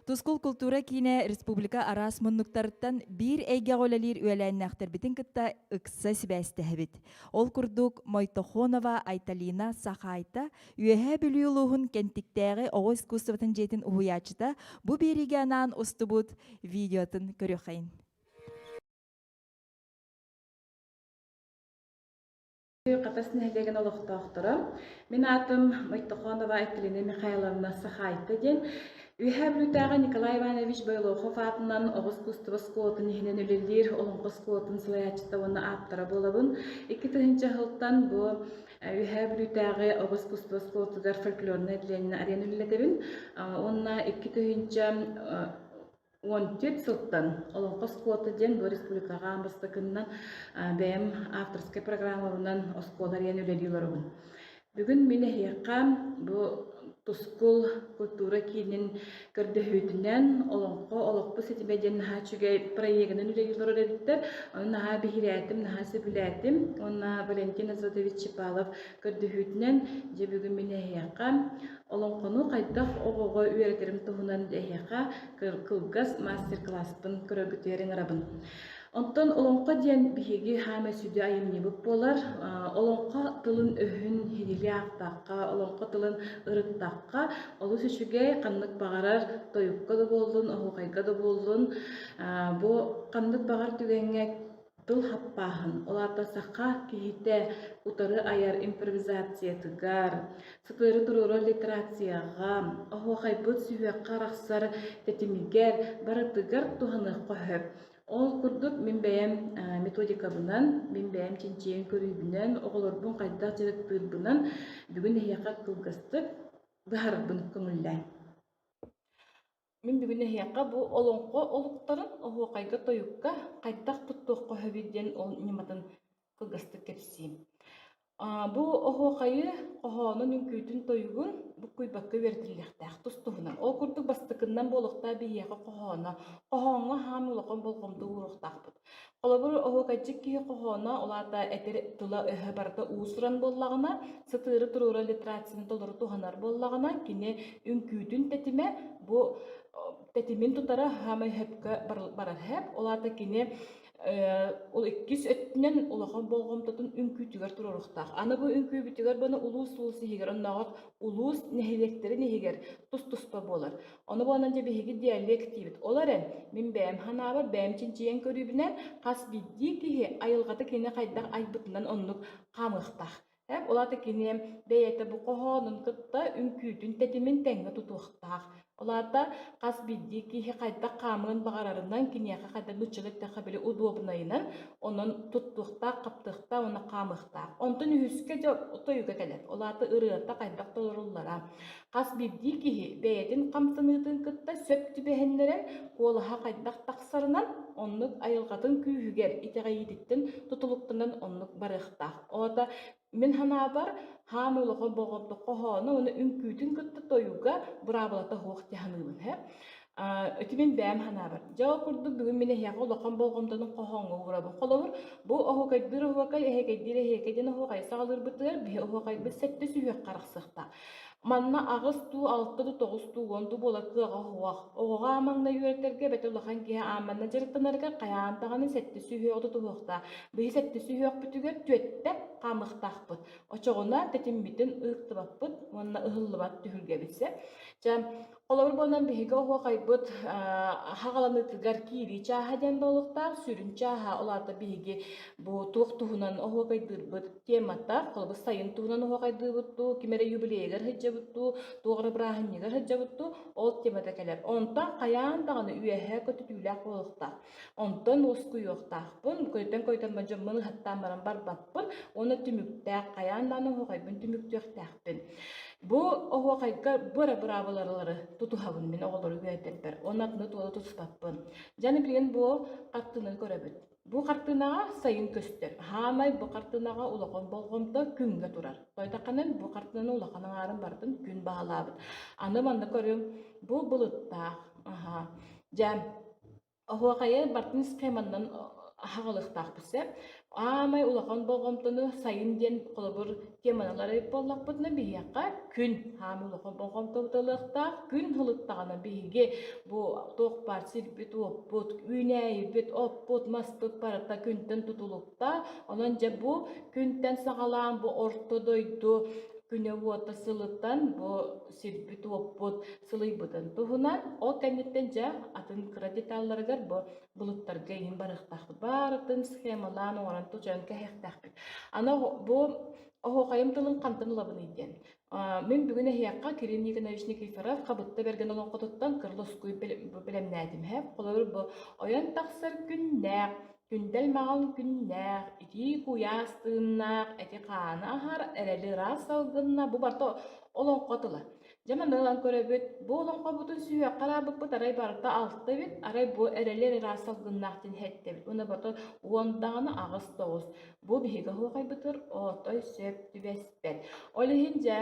Тускул култуура киинэ республика араас муннуктарыттан биир эйгэҕэ үлэлиир үөлээннээхтэрбитин кытта ыкса сибээстэһэбит. Ол курдук Мойтохонова Айталина Сахаайта Үөһээ Бүлүү улууһун Кэнтиктээҕи оҕо искусствотын дьиэтин уһуйааччыта бу биэриигэ анаан устубут видеотын көрүөххэйин. Хатас нэһилиэгин олохтоохторо. Мин аатым Мойтохонова Айталина Михайловна Сахайта диэн. Үөһээ Бүлүүтээҕи Николай Иванович Бойлохов аатынан оҕо искусство оскуолатын иһинэн үлэлиир олоҥхо оскуолатын салайааччыта уонна ааптара буолабын. 2000 сылтан бу Үөһээ Бүлүүтээҕи оҕо искусство оскуолатыгар фольклорнай отделение арыйан үлэлэтэбин. Уонна 2000 14 сылтан Олоҥхо оскуолата диэн бу республикаҕа аан бастакыннан бэйэм авторскай программабынан оскуола арыйан үлэлии олоробун. Бүгүн мин эһиэхэ бу Тускул культура киинин көрдөһүүтүнэн Олоҥхо олохпут ситимэ диэн наһаа үчүгэй проегынан үлэлии олорор эбиттэр. Ону наһаа биһирээтим, наһаа сөбүлээтим. Уонна Валентин Азотович Чепалов көрдөһүүтүнэн дьэ бүгүн мин эһиэхэ Олоҥхону хайдах оҕоҕо үөрэтэрим туһунан эһиэхэ кылгас мастер-класспын көрөргүтүгэр ыҥырабын. Онтон олоҥхо диэн биһиги хаамай сүдү айымньыбыт буолар. Олоҥхо тылын өһүн һиһилии аахтахха, олоҥхо тылын ырыттахха олус үчүгэй, ханнык баҕарар тойукка да буоллун, оһуохайга да буоллун, бу ханнык баҕар түгэҥҥэ Тыл хаппааһын, ол аата саха киһитэ утары айар импровизациятыгар, сытыары туруорар литерацияҕа, оһуохайбыт сүһүөххэ арахсар тэтимигэр барытыгар туһаныахха сөп. Ол курдук мин бэйэм методикабынан, мин бэйэм чинчийэн көрүүбүнэн, оҕолорбун хайдах дьарыктыырбынан бүгүн эһиэхэ кылгастык быһаарарбын көҥүллээн. Мин бүгүн эһиэхэ бу олоҥхо олуктарын оһуохайга тойукка хайдах туттуохха сөбүй диэн ол ньыматын кылгастык кэпсиим. Бу оһуохайы хоһоонун, үҥкүүтүн, тойугун буккуйбакка үөрэтиллиэхтээх тус-туһунан. Ол курдук бастакыннан буолуохтаах биһиэхэ хоһооно. Хоһооҥҥо хаам улахан болҕомто ууруохтаахпыт. Холобур, оһуокайдьыт киһи хоһооно, ол аата этэр тыла-өһө барыта уус-уран буоллаҕына, сытыары туруору аллитерацияны толору туһанар буоллаҕына, кини үҥкүүтүн тэтимэ бу тэтимин тутара саамай сөпкө барар сөп. Ол аата кини ол иккис өттүнэн улахан болҕомтотун үҥкүүтүгэр туруоруохтаах. Аны бу үҥкүүбүтүгэр буну улуус-улуус иһигэр, оннооҕор улуус нэһилиэктэрин иһигэр тус-туспа буолар. Ону буолан дьэ биһиги диалект диибит. Ол эрэн, мин бэйэм санаабар, бэйэм чинчийэн көрүүбүнэн, хас биирдии киһи айылҕата кини хайдах айбытынан оннук хаамыахтаах. Ол аата кини бэйэтэ бу хоһоонун кытта үҥкүүтүн тэтимин тэҥҥэ тутуохтаах. Ол аата хас биирдии киһи хайдах хаамыан баҕарарынан, киниэхэ хайдах нууччалыы эттэххэ били удобнайынан, онон туттуохтаах, хаптыахтаах уонна хаамыахтаах. Онтон үһүскэ дьэ тойуга кэлэр. Ол аата ырыата хайдах толоруллара. Хас биирдии киһи бэйэтин хамсаныытын кытта сөп түбэһиннэрэн, куолаһа хайдах тахсарынан, оннук айылҕатын күүһүгэр, итэҕэйиититтэн тутулуктанан оннук барыахтаах. Оҕото мин санаабар, хаам улахан болҕомто хоһооно уонна үҥкүүтүн кытта тойуга быраабылата суох дии саныыбын һэ. Ити мин бэйэм санаабар. Дьэ ол курдук бүгүн мин эһиэхэ улахан болҕомтону хоһооҥҥо уурабын. Холобур, бу оһуокайдыыр оһуокай, эһиэкэйдиир эһиэкэй диэн оһуокайы саҕалыырбытыгар биһи оһуокайбыт сэттэ сүһүөххэ арахсыахтаах. Манна аҕыс дуу, алта дуу, тоҕус дуу, уон дуу буолар кыаҕа суох. Оҕоҕо аамаҥнай үөрэтэргэ эбэтэр улахан киһи ааманна дьарыктанарыгар хайаан даҕаны сэттэ сүһүөҕү тутуһуохтаах. Биһи сэттэ сүһүөхпүтүгэр түөттэ хаамыахтаахпыт. Очоҕуна тэтиммитин ыһыктыбаппыт уонна ыһыллыбат түһүлгэбит сөп. Чэ, Холобур буолан биһиги оһуохайбыт хаҕаланыытыгар киирии чааһа диэн буолуохтаах, сүрүн чааһа, ол аата биһиги бу туох туһунан оһуохайдыырбыт темата, холобур сайын туһунан оһуохайдыыбыт дуу, ким эрэ юбилейыгар сылдьабыт дуу, туох эрэ бырааһынньыгар сылдьабыт дуу, ол темата кэлэр. Онтон хайаан даҕаны үөһэ көтүтүүлээх буолуохтаах. Онтон уоскуйуохтаахпын, көтөн-көтөн дьоммун ыһаттаан баран барбаппын уонна түмүктээх, хайаан даҕаны оһуохайбын түмүктүөхтээхпин. Бу оһуохайга бу эрэ быраабылалары тутуһабын мин оҕолору үөрэтэрбэр уонна атыны туола тутуспаппын. Дьэ билигин бу хартыынаны көрөбүт. Бу хартыынаҕа сайын көстөр. Хаамай бу хартыынаҕа улахан болҕомто күҥҥэ турар. Тойтахханан бу хартыынаны улахан аҥаарын барытын күн баһылаабыт. Аны манна көрүҥ, бу былыттаах. Аха. Дьэ, Оһуохайы бартын схеманнан аһаҕалыахтаахпыт сөп. Аамай улахан болҕомтону сайын диэн холобур теманалар эбит буоллахпытына биһиэхэ күн аамай улахан болҕомтобут ылыахтаах. Күн ылыттаҕына биһиги бу туох баар сирбит-уоппут, үүнээйибит, оппут, маспыт барыта күнтэн тутулуктаах. Онон дьэ бу күнтэн саҕалаан бу орто дойду күнэ-уота сылытан бу сирбит-уоппут сылыйбытын туһунан ол кэнниттэн дьэ атын кыра деталларыгар бу былыттарга иһин барыахтаахпыт барытын схемалаан оҥорон тучан кэһиэхтээхпит аны бу оһуохайым тылын хантан ылабыный диэн мин бүгүн эһиэхэ Кирилл Никонович Никифоров Хабытта Бэргэн олоҥхотуттан кырлоскуй бэлэмнээтим һэ холобур бу ойон тахсар күннээх күндэл маҕан күннээх итии куйаас тыыннаах эти хааны аһар эрэли ыраас салгынна бу барыта олоҥхо тыла Дьэ манна ылан көрөбүт, бу олоҥхобутун сүһүөххэ араабыппыт арай барыта алта эбит, арай бу эрэли эрэ ыраас салгыннаах диэн иһэттэбит. Уонна барыта уон даҕаны 8-9. Бу биһиги оһуохайбытыгар отой сөп түбэспэт. Ол иһин дьэ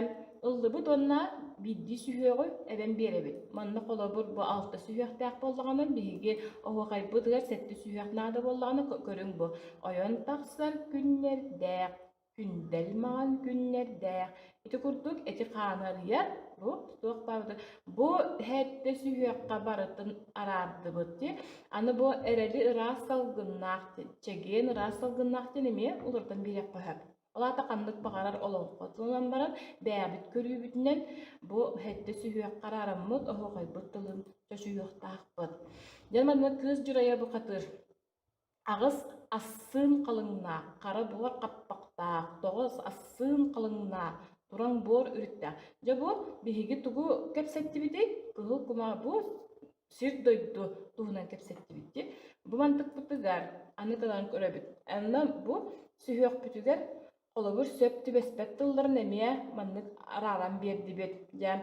ыллыбыт уонна биирдии сүһүөҕү эбэн биэрэбит. Манна холобур бу алта сүһүөхтээх буоллаҕына биһиги оһуохайбытыгар сэттэ сүһүөх наада буоллаҕына көрүҥ бу ойон тахсар күннэрдээх күндэл маҕан күннэрдээх. Ити курдук эти хааны арыйар бу туох баабыта бу хэттэ сүһүөххэ барытын араардыбыт дии. Аны бу эрэли ыраас салгыннаах чэгиэн ыраас салгыннаах диэн эмиэ уларытан биэриэххэ сөп. Ол аата ханнык баҕарар олоҥхо тылынан баран бэйэбит көрүүбүтүнэн бу хэттэ сүһүөххэ араараммыт оһуохайбыт тылын чочуйуохтаахпыт. Дьэ манна кыыс дьурайа бухатыыр Аҕыс ассыын халыҥнаах, хара буор хаппахтаах, тоҕус ассыын халыҥнаах, тураҥ буор үрүттээх. Дьэ бу биһиги тугу кэпсэттибитий? Кыһыл кумаҕы бу сир-дойду туһунан кэпсэттибит дии. Бу мантыкпытыгар аны кылан көрөбүт. Онно бу сүһүөхпүтүгэр холобур сөп түбэспэт тылларын эмиэ маннык арааран биэрдибит. Дьэ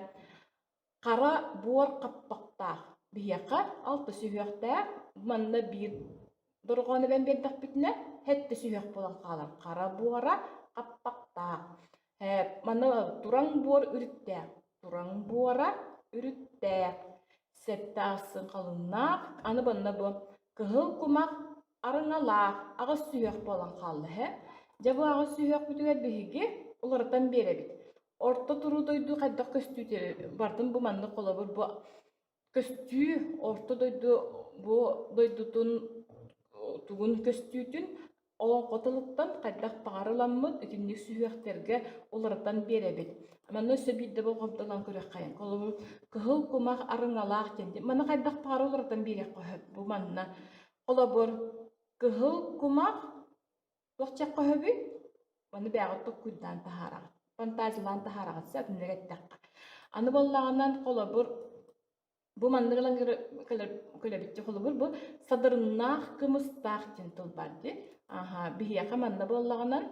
Хара буор хаппахтаах. Биһиэхэ алта сүһүөхтээх, манна биир дорҕоон эбэн биэрдэхпитинэ, сэттэ сүһүөх буолан хаалар. Хара буора хаппахтаах. Манна тураҥ буор үрүттээх. Тураҥ буора үрүттээх. Сэттэ аассын халыҥнаах. Аны манна бу кыһыл кумах арыҥалаах аҕыс сүһүөх буолан хаалла эһэ. Дьэ бу аҕыс сүһүөхпүтүгэр биһиги уларытан биэрэбит. Орто туруу дойду хайдах көстүүтэ бардым бу маннык холобур бу көстүү орто дойду бу дойдутун тугун көстүүтүн олоҥхо тылыттан хайдах баҕар ыламмыт итинник сүһүөхтэргэ уларытан биэрэбит. Манна өссө биирдэ болҕомтолоон көрүөххэйиҥ. Холобур, кыһыл кумах арыҥалаах диэн. Маны хайдах баҕар уларытан биэриэххэ сөп бу манна. Холобур, кыһыл кумах Туох диэххэ сөбүй? Маны бэйэҕит толкуйдаан таһаараҕыт, фантазиялаан таһаараҕыт сөп, инники эттэххэ. Аны буоллаҕынан, холобур, бу маннык ылан көлөбүт холобур, бу садырыннаах кымыстаах диэн тыл баар дии. Аха, биһиэхэ манна буоллаҕынан,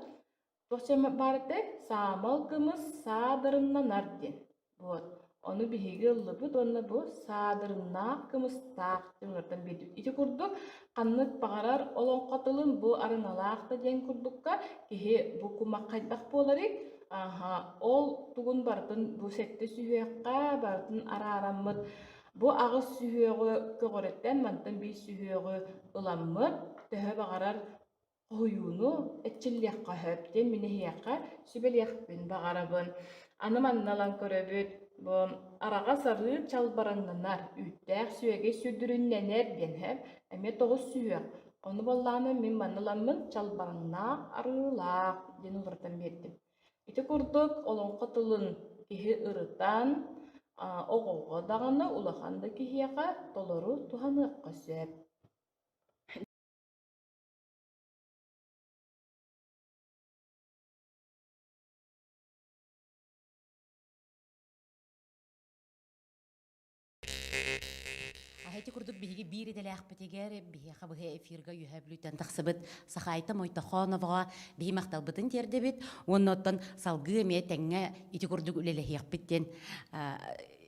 туох диэн баар этэй? Саамал кымыс саадырыннанар диэн. Вот. Ону биһиги ыллыбыт уонна бу саадырыннаах, кымыстаах дьоннортон биэрдибит. Ити курдук ханнык баҕарар олоҥхо тылын бу арыҥалаах да диэн курдукка киһи бу кумах хайдах буоларый? Аха, ол тугун барытын бу сэттэ сүһүөххэ барытын араараммыт бу аҕыс сүһүөҕү көҕүрэттэн мантан биир сүһүөҕү ыламмыт төһө баҕарар Хоһуйууну эрчиллиэххэ сөп диэн мин эһиэхэ сүбэлиэхпин баҕарабын. Аны манна ылан көрөбүт, бу араҕас арыы чалбараҥнанар, үүттээх сүөгэй сүдүрүннэнэр диэн сөп. Эмиэ тоҕус сүһүөх. Ону буоллаҕына мин манна ыламмын чалбараҥнаах арыылаах диэн уларытан биэрдим. Ити курдук олоҥхо тылын киһи ырытан, Оҕоҕо даҕаны, улахан да киһиэхэ толору туһаныахха сөп. Ити курдук биһиги биир идэлээхпитигэр биһиэхэ быһа эфирга үөһэ бүлүүттэн тахсыбыт Сахаайта Мойтохоноваҕа биһи махталбытын тиэрдэбит уонна оттон салгыы эмиэ тэҥҥэ ити курдук үлэлэһиэхпит диэн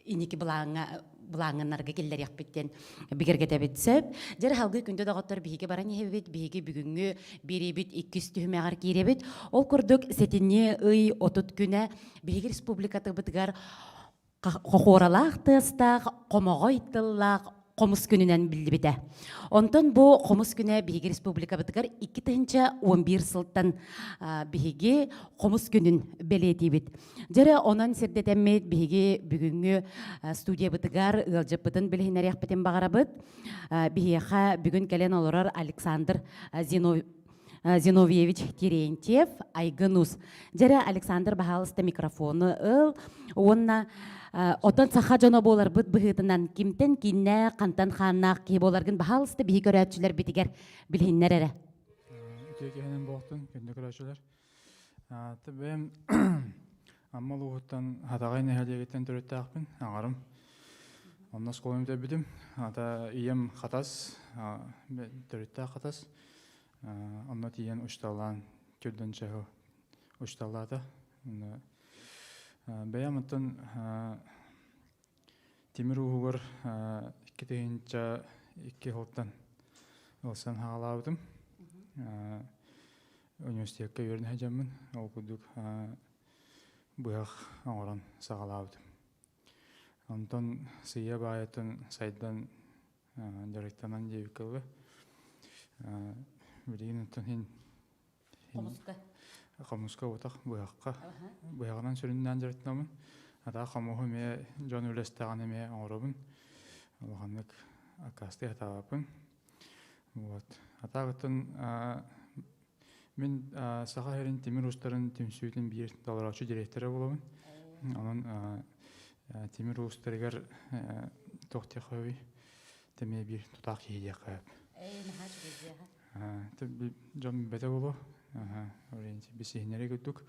инники былааҥҥа былааҥҥаннарга киллэриэхпит диэн бигэргэтэбит сөп. Дьэр халгыы күндү доҕоттор биһиги баран иһэбит, биһиги бүгүҥҥү биэриибит иккис түһүмэҕэр киирэбит. Ол курдук сэтинньи ый 30 күнэ биһиги республикатыбытыгар хохуоралаах тыастаах, хомоҕой тыллаах хомус күнүнэн биллибитэ. Онтон бу хомус күнэ биһиги республикабытыгар 2011 сылтан биһиги хомус күнүн бэлиэтиибит. Дьэрэ онон сирдэтэммит биһиги бүгүҥҥү студиябытыгар ыалдьыппытын билиһиннэриэхпитин баҕарабыт. Биһиэхэ бүгүн кэлэн олорор Александр Зиновьевич Терентьев, Айгын Ус. Дьэрэ Александр баһаалыста микрофону ыл уонна отон саха дьоно буоларбыт быһыытынан кимтэн кииннээх, хантан хааннаах киһи буоларгын баһаалыста биһи көрөөччүлэрбитигэр билиһиннэр эрэ. Үтүө киһинэн буолтун, күндү көрөөччүлэр. Бэйэм Амма улууһуттан Хатаҕай нэһилиэгиттэн төрүттээхпин, аҥарым. Онно оскуоланы бүтэрбитим. Ата ийэм Хатас, төрүттээх Хатас. Онно тиийэн учталаан, түрдэн чаһы учталаата. Бэйэм оттон тимир ууһугар 2002 сылтан ылсан хаалаабытым. Университекка үөрэнэ сылдьаммын, ол курдук быһах оҥорон саҕалаабытым. Онтон сыыйа баайатын сайдан дьарыктанан диэбиккэ дылы, билигин оттон иһин Хомуска. Хомуска утах быһахха. Быһаҕынан сүрүннээн дьарыктанабын. Атаа хомуһу эмиэ дьон үлэстэҕин эмиэ оҥоробун. Улаханнык аккаастыы сатаабаппын. Вот. Атаагыттан мин Саха сирин тимир уустарын түмсүүтүн биир толорооччу директора буолабын. Онон тимир уустарыгар туох диэххэ тэмиэ биир тутаах киһи диэххэ Дьон бэтэ буолуо. Бисиһиннэри курдук.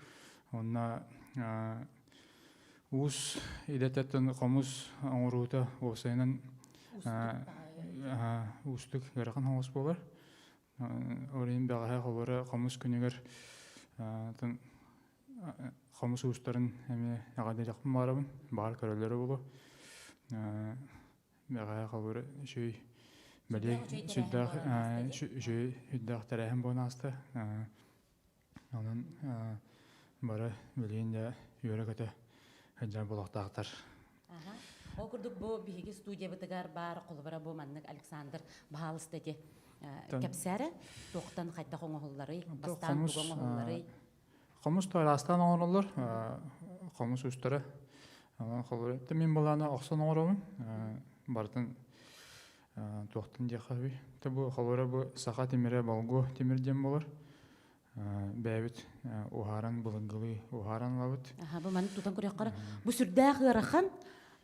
Онно уус идэтеттэн хомус оҥоруута уопсайынан уустук ыарахан хоҥос буолар. Ол иһин бэҕэһээ холобура хомус күнүгэр хомус уустарын эмиэ эҕэрдэлиэхпин баҕарабын. Баҕар көрөллөрө буолуо. Бэҕэһээ холобура үчүгэй бэлиэ сүрдээх үчүгэй үрдээх тэрээһин буолан ааста. Онон бары билигин да үөрэ-көтө сылдьар буолуохтаахтар. Ол курдук бу биһиги студиябытыгар баар холобура бу маннык Александр баһаалыста ити кэпсээрэ туохтан хайдах оҥоһулларый, бастаан тугу оҥоһулларый? Хомус араастаан оҥороллор, хомус устара. Холобура, мин былаана охсон оҥоробун. Барытын туохтан диэххэ сөбүй? Бу холобура бу саха тимирэ болгуо тимир диэн буолар. Бэйэбит уһааран былыргылыы уһааран ылабыт. Аха, бу маны тутан көрүөххэ бу сүрдээх ыарахан.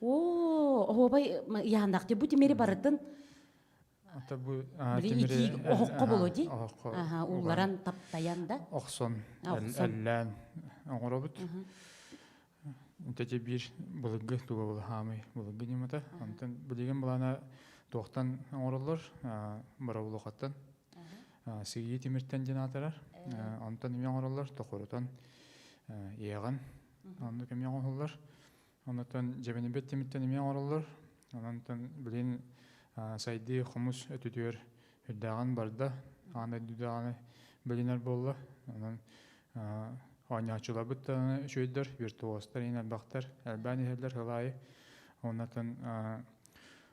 Оо, оһуобай ыйааннаах бу тимири барытын Ата бу тимири оһоххо боло ди. Аха, уулларан таптайан да. Охсон, эллээн оҥоробут. Интэти биир былыргы туга була хаамый былыргы ньымата. Онтон билигин былаана туохтан оҥороллор? Боробулухаттан. Сыйыы тимиртэн диэн аатырар. Онтон эмиэ оҥороллор, тохорутан, иэҕэн. Оннук эмиэ оҥоһуллар. Онтон дьэбинибит тимиртэн эмиэ оҥороллор. Онон билигин сайдыы хомус өтүтүгэр үрдээҕин барда. Аан дойду даҕаны билинэр буолла. Онон оонньооччуларбыт даҕаны үчүгэйдэр, виртуозтар иһин элбэхтэр, элбээн иһэллэр сыл аайы. Оннотон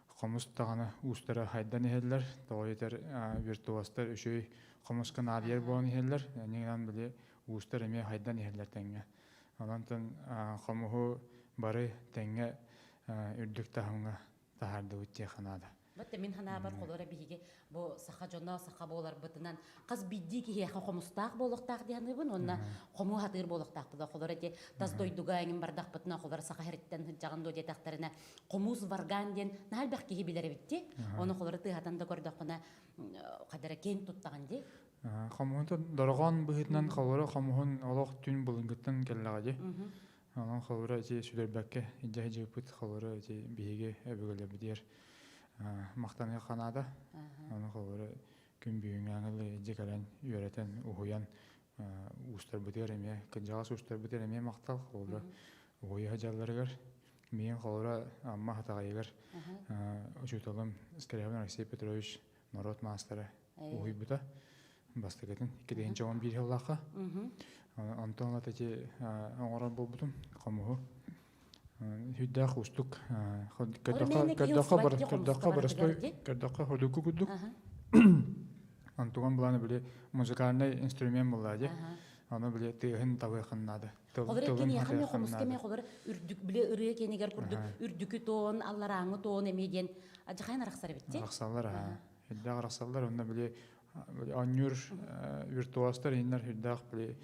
хомус даҕаны уустара хайдан иһэллэр. Тоҕо диэтэр виртуозтар үчүгэй хомуска наадыйар буолан иһэллэр. Иннинэн били уустар эмиэ хайдан иһэллэр тэҥҥэ. Онон хомуһу бары тэҥҥэ үрдүк таһымҥа таһаардыбыт диэххэ наада. Бат мин ханаабар холора биһиги бу саха дьоно саха буоларбытынан хас биирдии киһиэхэ хомустаах буолуохтаах диэханыыбын уонна хомуу хатыыр буолуохтаахпыт. Холор эти тас дойдуга эҥин бардахпытына холор саха хериттэн сылдьаҕын дуо диэтэхтэринэ хомус варган диэн наһаа элбэх киһи билэр эбит Ону холору тыаһатан да көрдөххүнэ хадара киэн туттаҕын дии. Хомуһун дорҕоон быһыытынан холоро хомуһун олох түн былыргыттан кэллэҕэ дии. Онон холобура ити сүтэрбэккэ илдьэ сылдьыбыппыт холобура ити биһиги өбүгэлэрбитигэр махтаныахха наада. Ону холобура күн бүгүҥҥү илдьэ кэлэн үөрэтэн, уһуйан уустарбытыгар эмиэ кырдьаҕас уустарбытыгар эмиэ махтал холобура уһуйа сылдьалларыгар миигин холобура Амма Хатаҕайыгар учууталым Скрябин Алексей Петрович норуот маастара уһуйбута бастакытын 2011 сыллаахха онтон ылата ити оҥорор буолбутум хомуһу сүрдээх уустук көрдөххө боростой көрдөххө ходуку курдук онтуган буланы били музыкальный инструмент буолла дии ону били тыаһын табыахын наада Холор кини хомуска эмиэ холор үрдүк били ырыа кэнигэр курдук үрдүкү тоон алларааҥы тоон эмиэ диэн адьахайан арахсар эбит арахсаллар үрдээх арахсаллар онно били оонньуур виртуозтар иннэр үрдээх били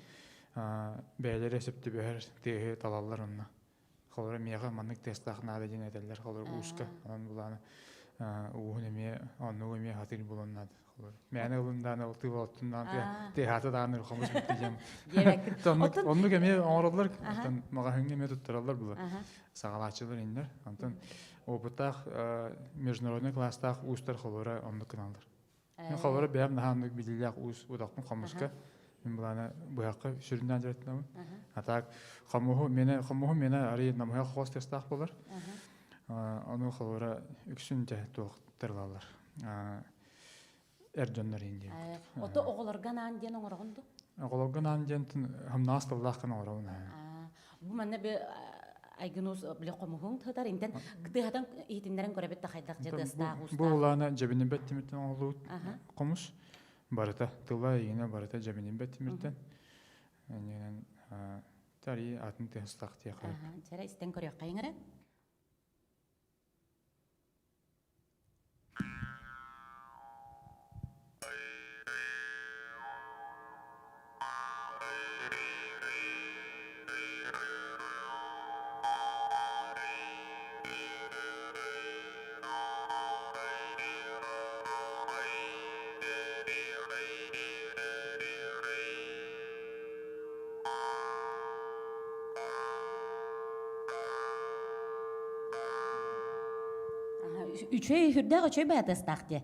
бэйэлэрэ сөп түбэһэр тыаһы талаллар онно холоро миэхэ маннык тыастаах наада диэн этэллэр холоро ууска онон булааны ууһун эмиэ оннугу эмиэ хатыыр булан наада Мээнэ ылындаан ол тыыл оттуннаан тыаһаата даҕаны хомус бүттэ диэн. Оннук эмиэ оҥороллор, оттон маҕаһыыҥҥа эмиэ туттараллар була. Саҕалааччылар иннэр. Онтон опыттаах международный класстаах уустар холура оннук гыналлар. Мен холура бэйэм наһаа оннук билиилээх уус удахпын хомуска. Мин былаана быһахха сүрүннээн дьарыктанабын. А так хомуһу мене хомуһу мене арый намыһах хоос тыастаах болар. Ону холура үксүн туох тырылаллар. Эр дьоннор иин диэн. Ото оҕолорго анаан диэн оҥороҕун дуу? Оҕолорго анаан диэн хамнаас тыллаах гына оҥоробун. Бу манна би айгынус биле хомуһуҥ тытар интен тыһатан иһитиннэрэн көрөбүт да хайдах дьэ тыастаах уустаах. Бу улаана дьэбинибэт тимиртэн оҥоһуллубут хомус барыта тыла игинэ барыта дьэбинибэт тимиртэн. Энньэнэн тари атын тыастаах тиэхэ. Чэрэ истэн көрүөххэйиҥ эрэ. Үчүгэй үрдээх үчүгэй баатастаах дии.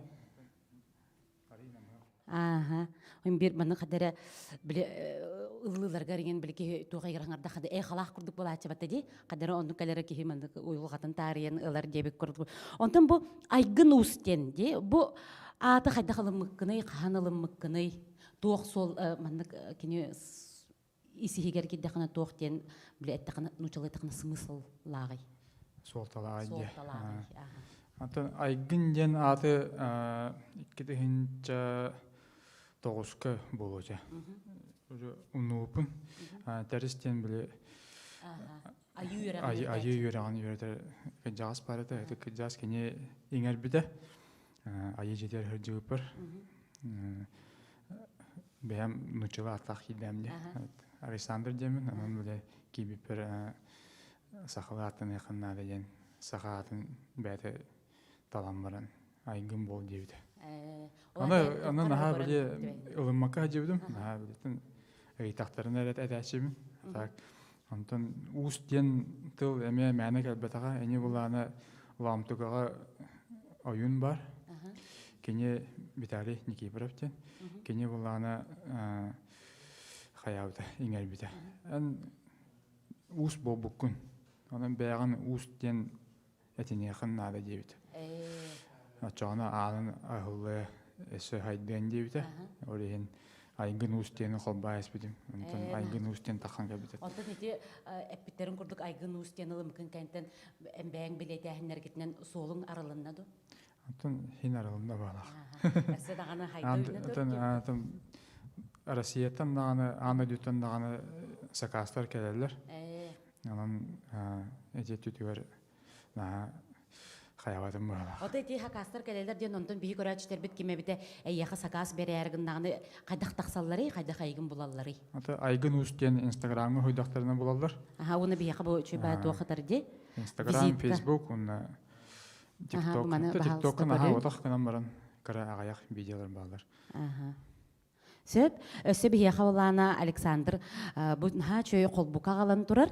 Ааха. Бир маны хадара били ыллыыларгар иҥэн били киһи туох ыйыраҥарда хада э халаах курдук буолааччы батта дии. Хадара оннук кэлэрэ киһи маннык уйулҕатын таарыйан ылар диэбит курдук. Онтон бу айгын уус диэн дии. Бу ааты хайдах ылыммыккыный, хаһан ылыммыккыный, туох суол маннык кини ис-иһигэр киирдэххинэ туох диэн били эттэххинэ нуучалыы эттэххинэ смысл лааҕый? Суолталааҕый диэ. Антон Айгын диэн ааты 2009-ка буолуоча. Умнубуппун. Тэрис диэн били айыы үөрэҕин үөрэтэр кырдьаҕас баар этэ. Ити кырдьаҕас кини иҥэрбитэ. Айыы дьиэтигэр сылдьыбыппар. Бэйэм нууччалыы ааттаах киирдэм дии. Александр диэммин, онон били киирбиппэр сахалыы ааттаныаххын наада диэн саха аатын бэйэтэ талан баран айгын буол диэбитэ. Аны аны наһаа били ылыммакка сылдьыбытым, наһаа билитин ыйытахтарына эрэ этээччибин. Так онтон уус диэн тыл эмиэ мээнэ кэлбэтэҕэ. Ини булаана Лаамтугаҕа ойуун бар. Кини Виталий Никифоров диэн. Кини булаана хайаабыта, иҥэрбитэ. Эн уус буолбуккун. Онон бэйэҕин уус диэн этиниэхин наада диэбит. Оччоҕуна аанын аһыллыа өссө хайдыан диэбитэ. Ол иһин Айгын Уус диэни холбоо испитим. Онтон Айгын Уус диэн таххан кэлбитэ. Онтон ити эппиттерин курдук Айгын Уус диэн ылымыкын кэнтэн эмбэйэҥ билиэтээһиннэргитинэн суолуҥ арылынна ду? Онтон хин арылынна баалах. Өссө даҕаны хайда Онтон Россияттан даҕаны, аан дойдуттан даҕаны сакаастар кэлэллэр. Онон эти түтүгэр наһаа Хайабатым быһалаах. Ото ити хакастар кэлэлэр диэн онтон биһи көрөөччүлэрбит ким эбитэ эйиэхэ сакаас бэрээри гыннаҕына хайдах тахсалларый, хайдах айгын булалларый? Ата Айгын Уус диэн Инстаграмҥа хуйдахтарына булаллар. Аха, уонна биһиэхэ бу үчүгэй туох хатар ди? Инстаграм, Фейсбук уонна ТикТок. ТикТокка наһаа отох гынан баран кыра аҕыйах видеолар бааллар. Аха. Сөп. Өссө биһиэхэ улаана Александр бу наһаа үчүгэй холбука аҕалан турар.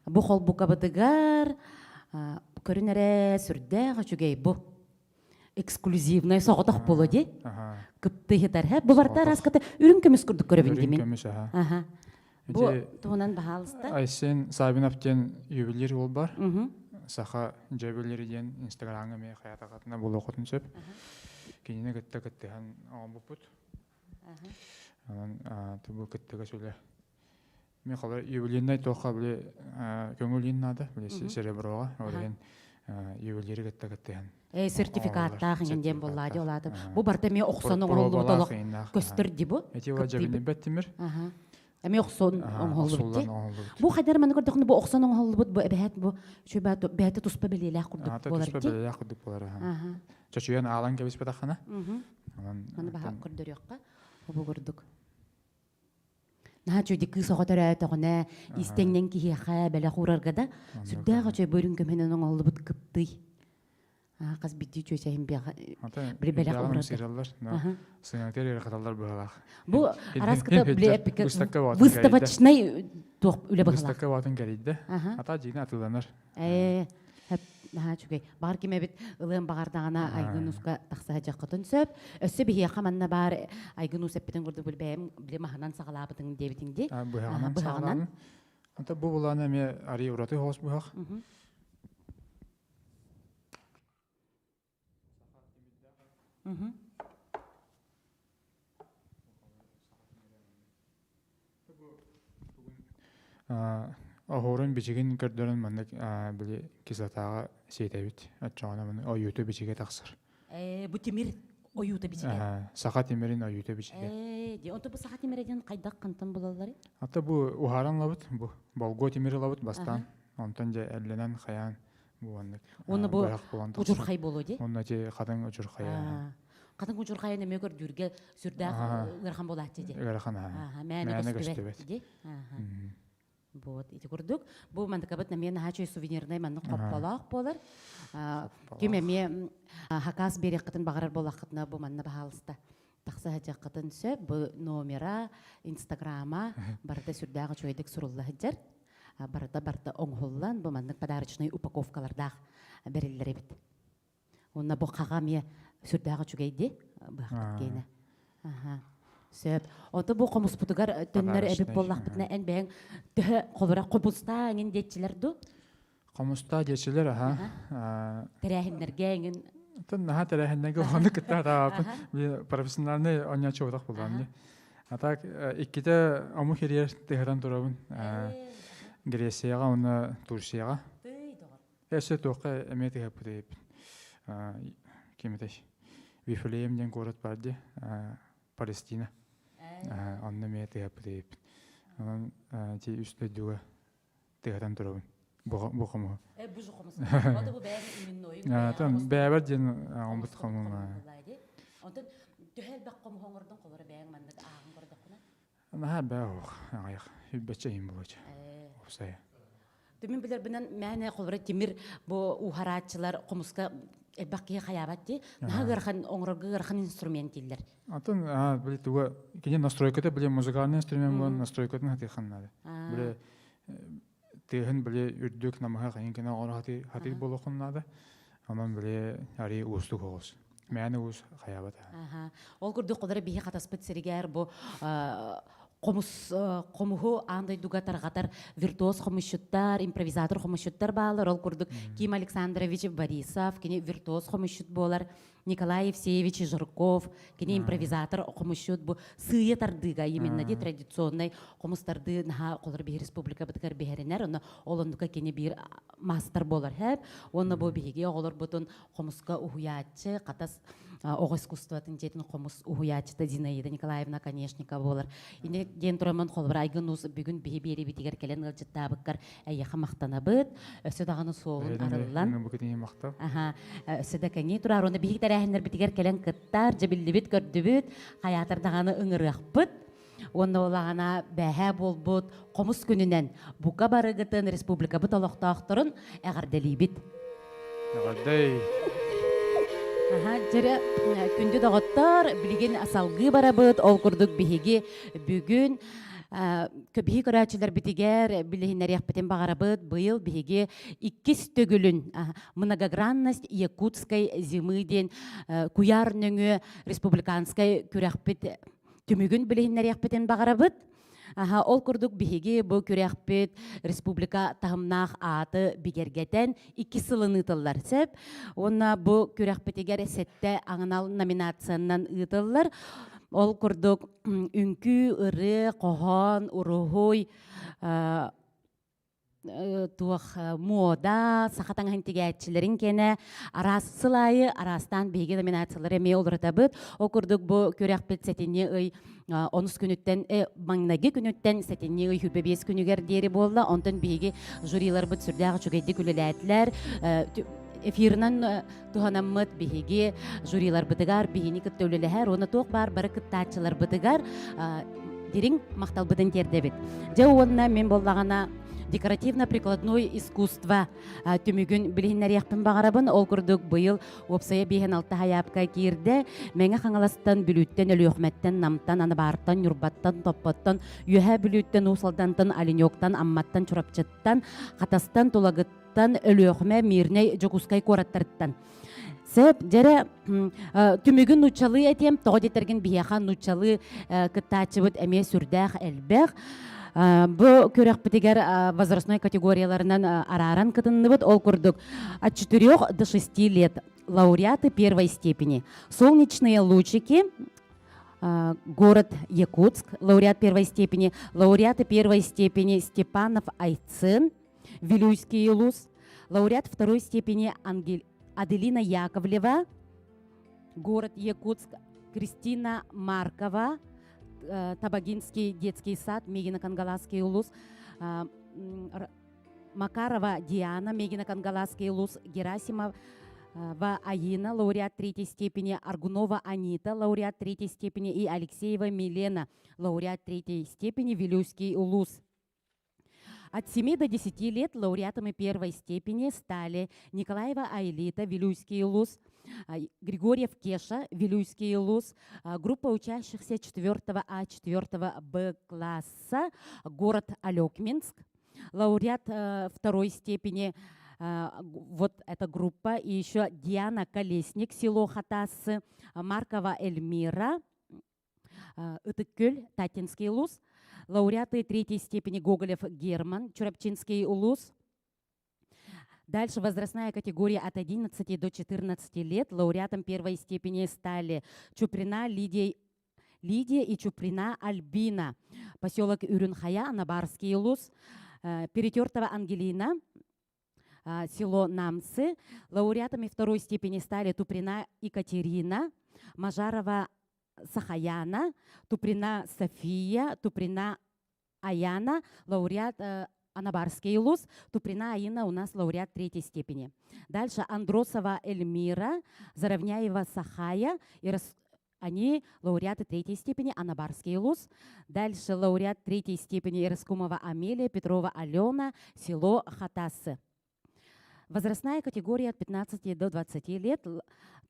Бу холбукабытыгар көрүн эрэ сүрдээх үчүгэй бу. Эксклюзивный соҕотох буолуо дии. Кыптыйытар. Бу барта араската үрүҥ көмүс курдук көрөбүн димин. Үрүҥ көмүс, аха. Бу туһунан баһаалыста. Айсен Савинов диэн ювелир уол бар. Саха дьэбилири диэн Инстаграмҥа эмиэ хайатахатына булуоххутун сөп. Кинини кытта кыттыһан оҥорбуппут. Онон бу кыттыгас үлэ. Мен холор ювелирнай туохха били көҥүл наада, били сереброҕа, ол иһин ювелири кытта кыттыһан. Э, сертификаттаах иҥин диэн буоллаа дии олаатым. Бу барыта эмиэ охсон оҥоһуллубут олох көстөр ди бу. Эти ва дьэбинибэт тимир. Эмиэ охсон оҥоһуллубут ди. Бу хайдар маны көрдөхүнэ бу охсон оҥоһуллубут бу эбэһээт бу үчүгэй бэйэтэ туспа бэлиэлээх курдук буолар ди. Туспа бэлиэлээх курдук буолар. Чочуйан аалан кэбиспэтэххинэ. Маны баһа көрдөрүөххэ. Бу курдук. Наһаа үчүгэй кыыс оҕо төрөөтөҕүнэ, истэҥнэн киһиэхэ бэлэх уурарга да сүрдээх үчүгэй бөрүн көмөнөн оҥоһуллубут кыптый. Хас биирдии чүөчэһин били бэлэх уурарга. Сыҥатыр ыарахаталлар быһалаах. Бу араскыта били выставочный туох үлэ быһалаах. Выставка баатын кэрийдэ. Ата дьиҥэ атыыланар. Ээ, наһаа үчүгэй. Баҕар ким эбит ылыан баҕардаҕына Айгын Ууска тахса сылдьыаххытын сөп. Өссө биһиэхэ манна баар Айгын Уус эппитин курдук бэйэм били маһынан саҕалаабытыҥ диэбитиҥ дии. Быһаҕынан саҕалаабытым. Ата бу булаана эмиэ арый ураты хоос быһах. Оһуорун бичигин көрдөрөн маннык били кислотаҕа сиэтэбит. Оччоҕуна маны ойуута бичигэ тахсар. Ээ, бу тимир ойуута бичигэ. Саха тимирин ойуута бичигэ. Ээ, ди онто бу саха тимирэ диэн хайдах хантан булалларый? Ата бу уһааран ылабыт, бу болгуо тимири ылабыт бастаан. Онтон дьэ эллэнэн хайаан бу маннык Уонна бу удьурхай буолуо дии. Уонна ити хатыҥ удьурхайа. Хатыҥ удьурхайын эмиэ көрдүүргэ сүрдээх ыарахан буолааччы дии. Ыарахан аа. Мээнэ көстүбэт дии. Вот ити курдук. Бу мандыкабыт эмиэ наһаа үчүгэй сувенирнай маннык хопполоох буолар. Ким эмиэ хакас биэриэххитин баҕарар буоллаххытына бу манна баһаалыста тахса сылдьыаххытын сөп. Бу номера, инстаграма барыта сүрдээх үчүгэйдик сурулла сылдьар. Барыта барыта оҥоһуллан бу маннык подарочнай упаковкалардаах бэриллэр эбит. Уонна бу хаҕа эмиэ сүрдээх үчүгэй дии быһахпыт киэнэ. Аха. Сөп. Ото бу хомуспутугар төннөр эбит буоллахпытына эн бэйэҥ төһө холура хомустаа эҥин диэччилэр ду? Хомустаа диэччилэр аха. Тэрээһиннэргэ эҥин Тон наһаа тэрээһиннэргэ ону кытта атаабаппын. Профессиональный оонньооччу отох буллаам дии. А так иккитэ омук ириэр тыһытан турабын. Грецияҕа уонна Турцияҕа. Өссө туохха эмиэ тыһыппыт эбиппин. Ким этэй? Вифлеем диэн куорат баар дии. Палестина. Онно эмиэ тыһыппыт эбиппин. Онон ити үс дойдуга тыһытан турабын. Бу хомуһу. Э, бу хомус. Ото бу бэйэм именнойун. Тон бэйэбэр диэн оҥбут хомум. Онтон төһө элбэх хомуһу оҥордон холоро бэйэҥ маннык ааҕан көрдөххүнэ? Наһаа бээ оһох аҕыйах үббэччэ иһин буолуоча. Уопсайа. Түмүн билэрбинэн мээнэ холобура тимир бу ууһарааччылар хомуска элбэх киһи хайаабат дии. Наһаа ыарахан оҥорорго ыарахан инструмент дииллэр. Атын били туга кини настройката били музыкальный инструмент буолан настройкатын хатыхан надо. Били тыаһын били үрдүк намыһах иһин кини оҥоро хатыы буолуохун наада. Онон били арый уустук оҕус. Мээнэ уус хайаабат. Ол курдук холоро биһи хатаспыт сиригэр бу хомус хомуһу аан дойдуга тарҕатар виртуоз хомусчуттар, импровизатор хомусчуттар баалар. Ол курдук Ким Александрович Борисов, кини виртуоз хомусчут буолар. Николай Евсеевич Жирков, кини импровизатор хомусчут бу сыыйа тардыыга именно ди традиционный хомус тардыы наһаа холор биһи республикабытыгар биһэринэр, онно ол оннука кини биир маастар буолар хэп. Уонна бу биһиги оҕолорбутун хомуска уһуйааччы, хатас оҕо искусствотын дьиэтин хомус уһуйааччыта Зинаида Николаевна Конешникова буолар. Ини диэн тураммын холобур Айгын Уус бүгүн биһи биэрибитигэр кэлэн ыалдьыттаабыккар эйиэхэ махтанабыт. Өссө даҕаны суолун арыллан. Аха, өссө да кэҥии турар. Уонна биһиги тэрээһиннэрбитигэр кэлэн кыттар, дьэбиллибит, көрдүбүт, хайаатар даҕаны ыҥырыахпыт. Уонна улаҕана бээһээ буолбут хомус күнүнэн бука барыгытын республикабыт олохтоохторун эҕэрдэлиибит. Эҕэрдэй! Аха, дьэрэ күндү доҕоттор, билигин салгыы барабыт. Ол курдук биһиги бүгүн биһи көрөөччүлэрбитигэр билиһиннэриэхпитин баҕарабыт. Быйыл биһиги иккис төгүлүн многогранность якутской зимы диэн куйаар нөҥүө республиканскай күрэхпит түмүгүн билиһиннэриэхпитин баҕарабыт. Аха, ол курдук биһиги бу күрэхпит республика таһымнаах ааты бигэргэтэн икки сылын ыытыллар сөп. Уонна бу күрэхпитигэр сэттэ аҥанал номинациянан ыытыллар. Ол курдук үҥкүү, ырыа, хоһоон, уруһуй, туох муода, саха таҥаһын тигээччилэрин кэнэ араас сыл аайы араастаан биһиги номинациялары эмиэ уларытабыт. Ол курдук бу күрэхпит сэтинньи ый онус күнүттэн маҥнайгы күнүттэн сэтинньи ый хүбэ биэс күнүгэр диэри буолла. Онтон биһиги жюриларбыт сүрдээх үчүгэйдик үлэлээтилэр. Эфирынан туһанаммыт биһиги жюриларбытыгар биһини кытта үлэлэһэр уонна туох баар бары кыттааччыларбытыгар дириҥ махталбытын тиэрдэбит. Дьэ уонна мин буоллаҕына декоративно-прикладной искусство түмүгүн билиһиннэриэхпин баҕарабын. Ол курдук быйыл уопсайа биэһэн алта хайаапка киирдэ. Мэҥэ Хаҥаластан, Бүлүүттэн, Өлүөхүмэттэн, Намтан, Анабаартан, Ньурбаттан, Топпоттон, Үөһээ Бүлүүттэн, Уус Алдантан, Оленёктан, Амматтан, Чурапчыттан, Хатастан, Тулагыттан, Өлүөхүмэ, Мирнэй, Дьокуускай куораттарыттан. Сөп, дьэрэ түмүгүн нууччалыы этиэм, тоҕо диэтэргин биһиэхэ нууччалыы кыттааччыбыт эмиэ сүрдээх элбэх. Бу күрэхпитигэр возрастной категорияларынан арааран кытынныбыт. Ол курдук от 4 до 6 лет лауреаты первой степени. Солнечные лучики, город Якутск, лауреат первой степени, лауреаты первой степени Степанов Айцин, Вилюйский улус, лауреат второй степени Ангель... Аделина Яковлева, город Якутск, Кристина Маркова, Табагинский детский сад, Мегино-Кангаласский улус, Макарова Диана, Мегино-Кангаласский улус, Герасимова Аина, лауреат третьей степени, Аргунова Анита, лауреат третьей степени и Алексеева Милена, лауреат третьей степени, Вилюйский улус. От 7 до 10 лет лауреатами первой степени стали Николаева Айлита, Вилюйский улус, Григорьев Кеша, Вилюйский улус, группа учащихся 4 А, 4 Б класса, город Алекминск, лауреат второй степени вот эта группа, и еще Диана Колесник, село Хатасы, Маркова Эльмира, Ытык-Күл, Татинский улус, лауреаты третьей степени Гоголев Герман, Чурапчинский улус. Дальше возрастная категория от 11 до 14 лет. Лауреатом первой степени стали Чуприна Лидия, Лидия и Чуприна Альбина. Поселок Үрүн-Хайа, Анабарский улус. Перетертова Ангелина, село Намцы. Лауреатами второй степени стали Туприна Екатерина, Мажарова Сахаяна, Туприна София, Туприна Аяна, лауреат Анабарский улус, Туприна Аина у нас лауреат третьей степени. Дальше Андросова Эльмира, Заровняева Сахая, и они лауреаты третьей степени Анабарский улус. Дальше лауреат третьей степени Ираскумова Амелия, Петрова Алена, село Хатасы. Возрастная категория от 15 до 20 лет.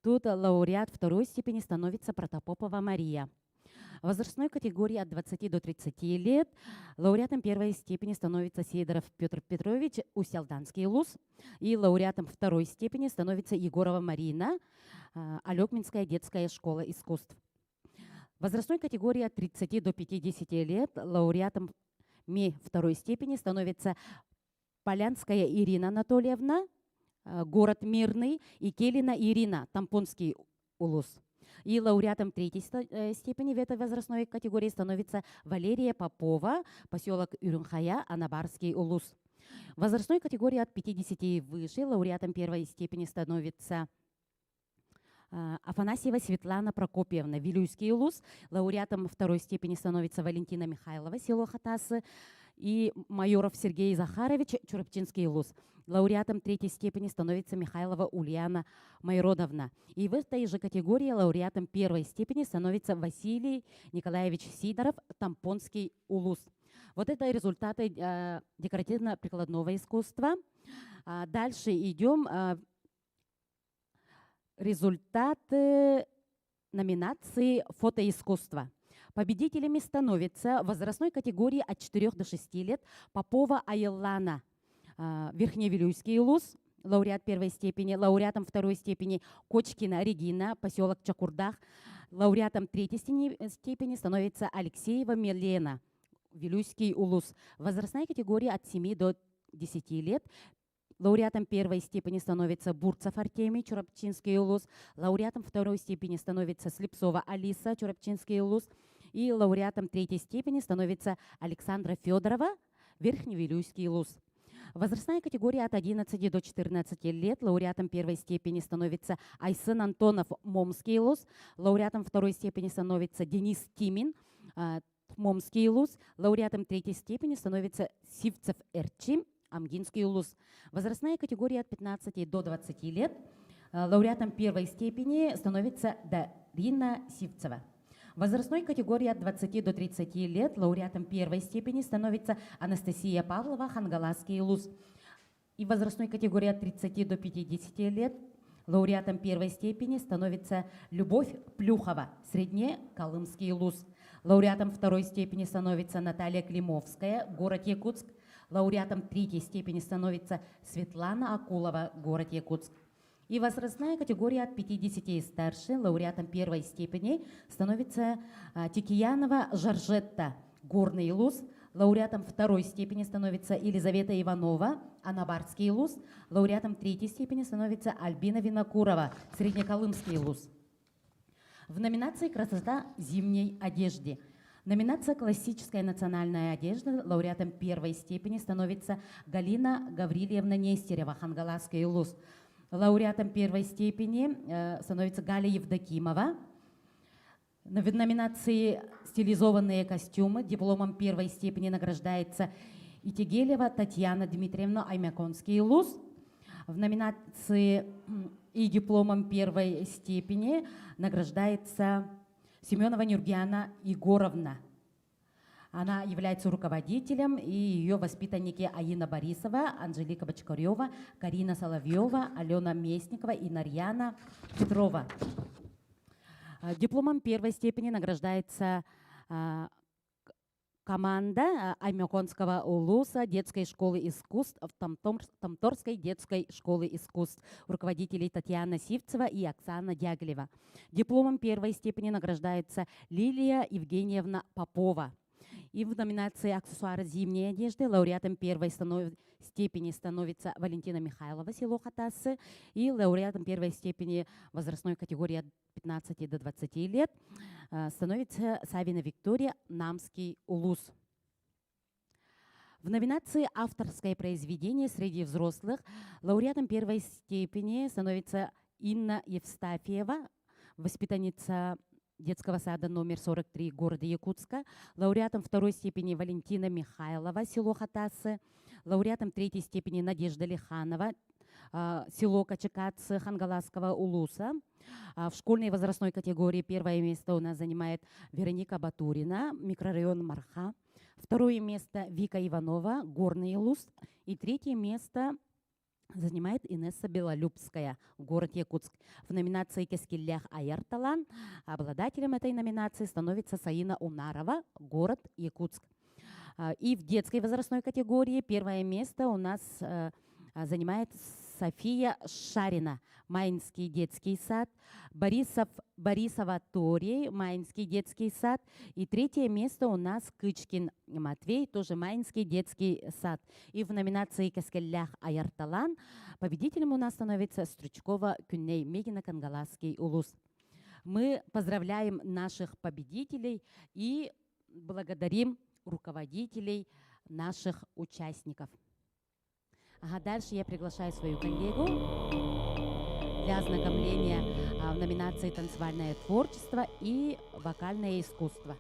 Тут лауреат второй степени становится Протопопова Мария. Возрастной категории от 20 до 30 лет лауреатом первой степени становится Сидоров Петр Петрович, Усть-Алданский улус. И лауреатом второй степени становится Егорова Марина, Алекминская детская школа искусств. Возрастной категории от 30 до 50 лет лауреатом ми второй степени становится Полянская Ирина Анатольевна, город Мирный, и Келина Ирина, Тампонский. Улус. И лауреатом третьей степени в этой возрастной категории становится Валерия Попова, поселок Юрюнхая, Анабарский Улус. Возрастной категории от 50 и выше лауреатом первой степени становится Афанасьева Светлана Прокопьевна, Вилюйский улус. Лауреатом второй степени становится Валентина Михайлова, село Хатасы. И Майоров Сергей Захарович, Чурапчинский улус. Лауреатом третьей степени становится Михайлова Ульяна Майродовна. И в этой же категории лауреатом первой степени становится Василий Николаевич Сидоров, Тампонский улус. Вот это результаты декоративно-прикладного искусства. Дальше идем. Результаты номинации «Фотоискусство». Победителями становятся в возрастной категории от 4 до 6 лет Попова Айыллана, Верхневилюйский улус, лауреат первой степени, лауреатом второй степени Кочкина Регина, поселок Чакурдах, лауреатом третьей степени становится Алексеева Милена, Вилюйский улус. Возрастная категория от 7 до 10 лет. Лауреатом первой степени становится Бурцев Артемий, Чурапчинский улус. Лауреатом второй степени становится Слепцова Алиса, Чурапчинский улус. И лауреатом третьей степени становится Александра Федорова, Верхневилюйский улус. Возрастная категория от 11 до 14 лет. Лауреатом первой степени становится Айсын Антонов, Момский улус. Лауреатом второй степени становится Денис Тимин, Момский улус. Лауреатом третьей степени становится Сивцев Эрчим, Амгинский улус. Возрастная категория от 15 до 20 лет. Лауреатом первой степени становится Дарина Сивцева. Возрастной категории от 20 до 30 лет лауреатом первой степени становится Анастасия Павлова, Хангаласский улус. И возрастной категории от 30 до 50 лет лауреатом первой степени становится Любовь Плюхова, Среднеколымский улус. Лауреатом второй степени становится Наталья Климовская, город Якутск. Лауреатом третьей степени становится Светлана Акулова, город Якутск. И возрастная категория от 50 и старше, лауреатом первой степени становится Тикиянова Жоржетта, Горный Улус. Лауреатом второй степени становится Елизавета Иванова, Анабарский улус. Лауреатом третьей степени становится Альбина Винокурова, Среднеколымский улус. В номинации «Красота зимней одежды». Номинация «Классическая национальная одежда» лауреатом первой степени становится Галина Гаврильевна Нестерева, Хангаласский улус. Лауреатом первой степени становится Галя Евдокимова. В номинации «Стилизованные костюмы» дипломом первой степени награждается Итигелева Татьяна Дмитриевна, Оймяконский улус. В номинации и дипломом первой степени награждается Семенова Нюргиана Егоровна. Она является руководителем, и ее воспитанники Аина Борисова, Анжелика Бочкарева, Карина Соловьева, Алена Местникова и Нарьяна Петрова. Дипломом первой степени награждается команда Оймяконского улуса детской школы искусств, Томторской детской школы искусств, руководителей Татьяна Сивцева и Оксана Дягилева. Дипломом первой степени награждается Лилия Евгеньевна Попова. И в номинации «Аксессуары зимней одежды» лауреатом первой степени становится Валентина Михайлова, село Хатасы, и лауреатом первой степени возрастной категории от 15 до 20 лет становится Савина Виктория, Намский улус. В номинации «Авторское произведение среди взрослых» лауреатом первой степени становится Инна Евстафьева, воспитанница детского сада номер 43 города Якутска, лауреатом второй степени Валентина Михайлова, село Хатасы, лауреатом третьей степени Надежда Лиханова, село Качекацы Хангаласского улуса. В школьной возрастной категории первое место у нас занимает Вероника Батурина, микрорайон Марха. Второе место Вика Иванова, Горный Улус. И третье место занимает Инесса Белолюбская, город Якутск. В номинации «Кэскиллээх айар талаан» обладателем этой номинации становится Саина Унарова, город Якутск. И в детской возрастной категории первое место у нас занимает София Шарина, Майнский детский сад, Борисов, Борисова Тори, Майнский детский сад. И третье место у нас Кычкин Матвей, тоже Майнский детский сад. И в номинации «Кэскиллээх айар талаан» победителем у нас становится Стручкова Күнней Мегино-Кангаласский улус. Мы поздравляем наших победителей и благодарим руководителей наших участников. Ага, дальше я приглашаю свою коллегу для ознакомления в номинации «Танцевальное творчество» и «Вокальное искусство».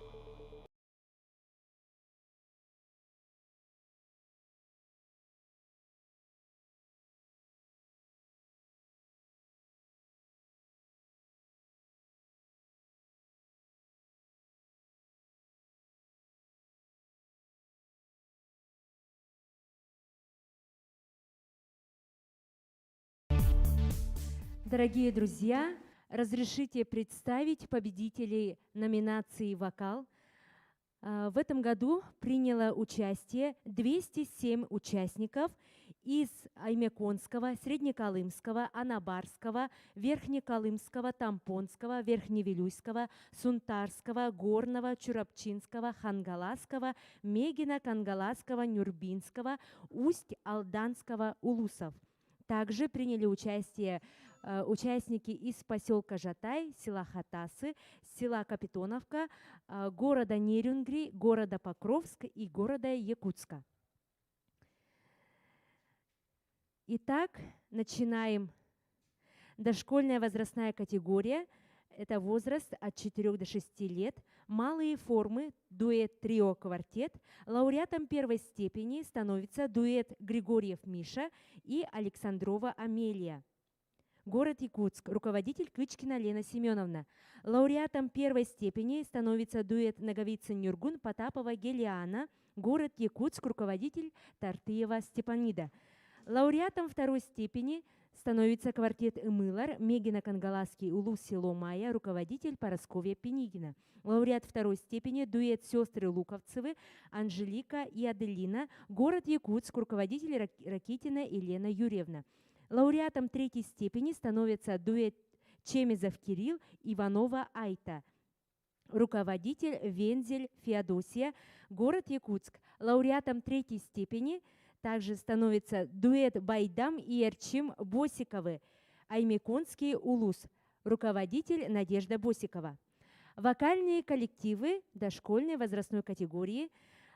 Дорогие друзья, разрешите представить победителей номинации «Вокал». А, в этом году приняло участие 207 участников из Аймеконского, Среднеколымского, Анабарского, Верхнеколымского, Тампонского, Верхневилюйского, Сунтарского, Горного, Чурапчинского, Хангаласского, Мегина, Кангаласского, Нюрбинского, Усть-Алданского улусов. Также приняли участие э, участники из поселка Жатай, села Хатасы, села Капитоновка, э, города Нерюнгри, города Покровск и города Якутска. Итак, начинаем. Дошкольная возрастная категория – это возраст от 4 до 6 лет, малые формы, дуэт, трио, квартет. Лауреатом первой степени становится дуэт Григорьев Миша и Александрова Амелия. Город Якутск. Руководитель Кычкина Лена Семеновна. Лауреатом первой степени становится дуэт Наговицын Нюргун Потапова Гелиана. Город Якутск. Руководитель Тартыева Степанида. Лауреатом второй степени становится квартет «Эмылар» Мегина Кангаласский, Улус, село Майя, руководитель Поросковья Пенигина. Лауреат второй степени дуэт сестры Луковцевы Анжелика и Аделина, город Якутск, руководитель Ракитина Елена Юрьевна. Лауреатом третьей степени становится дуэт Чемезов Кирилл, Иванова Айта. Руководитель Вензель Феодосия, город Якутск. Лауреатом третьей степени также становится дуэт Байдам и Эрчим Босиковы, Аймеконский Улус, руководитель Надежда Босикова. Вокальные коллективы дошкольной возрастной категории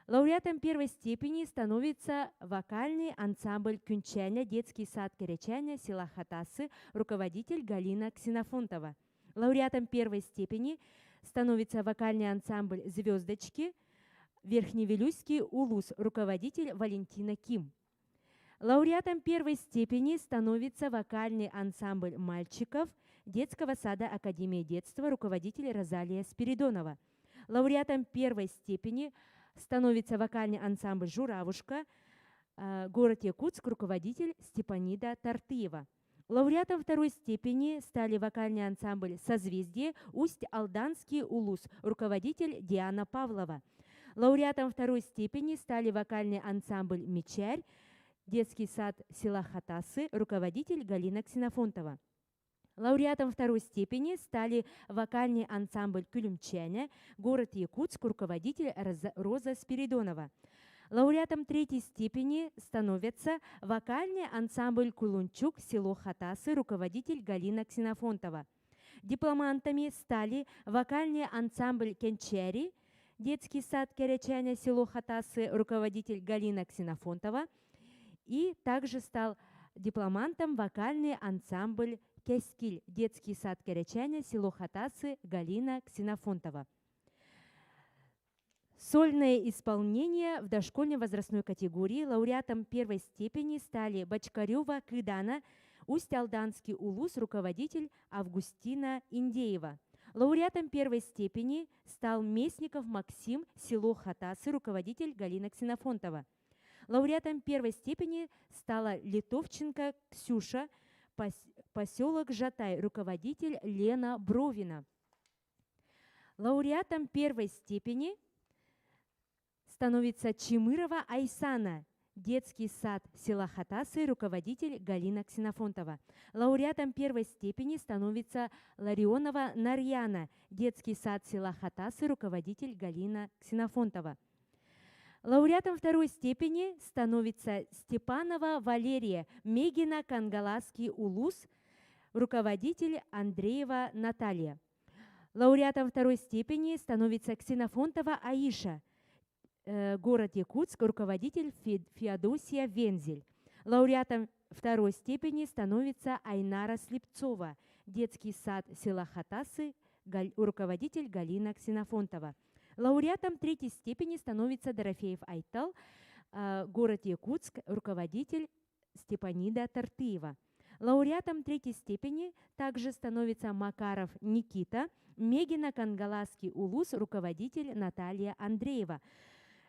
Лауреатом первой степени становится вокальный ансамбль «Кюнчаня», детский сад Кирячаня, села Хатасы, руководитель Галина Ксенофонтова. Лауреатом первой степени становится вокальный ансамбль «Звездочки», Верхневилюйский Улус, руководитель Валентина Ким. Лауреатом первой степени становится вокальный ансамбль мальчиков детского сада Академии детства, руководитель Розалия Спиридонова. Лауреатом первой степени становится вокальный ансамбль «Журавушка», э, город Якутск, руководитель Степанида Тартыева. Лауреатом второй степени стали вокальный ансамбль «Созвездие» Усть-Алданский Улус, руководитель Диана Павлова. Лауреатом второй степени стали вокальный ансамбль «Мечарь», детский сад села Хатасы, руководитель Галина Ксенофонтова. Лауреатом второй степени стали вокальный ансамбль «Кюлюмчаня», город Якутск, руководитель Роза Спиридонова. Лауреатом третьей степени становится вокальный ансамбль «Кулунчук», село Хатасы, руководитель Галина Ксенофонтова. Дипломантами стали вокальный ансамбль «Кенчери», детский сад Керечаня, село Хатасы, руководитель Галина Ксенофонтова. И также стал дипломантом вокальный ансамбль «Кескиль», детский сад Керечаня, село Хатасы, Галина Ксенофонтова. Сольное исполнение в дошкольной возрастной категории лауреатом первой степени стали Бочкарева Кыдана, Усть-Алданский улус, руководитель Августина Индеева. Лауреатом первой степени стал Местников Максим, село Хатасы, руководитель Галина Ксенофонтова. Лауреатом первой степени стала Литовченко Ксюша, поселок Жатай, руководитель Лена Бровина. Лауреатом первой степени становится Чемырова Айсана, детский сад села Хатасы, руководитель Галина Ксенофонтова. Лауреатом первой степени становится Ларионова Нарьяна, детский сад села Хатасы, руководитель Галина Ксенофонтова. Лауреатом второй степени становится Степанова Валерия, Мегина Кангаласский Улус, руководитель Андреева Наталья. Лауреатом второй степени становится Ксенофонтова Аиша, э, город Якутск, руководитель Феодосия Вензель. Лауреатом второй степени становится Айнара Слепцова, детский сад села Хатасы, руководитель Галина Ксенофонтова. Лауреатом третьей степени становится Дорофеев Айтал, э, город Якутск, руководитель Степанида Тартыева. Лауреатом третьей степени также становится Макаров Никита, Мегина Кангаласский Улус, руководитель Наталья Андреева.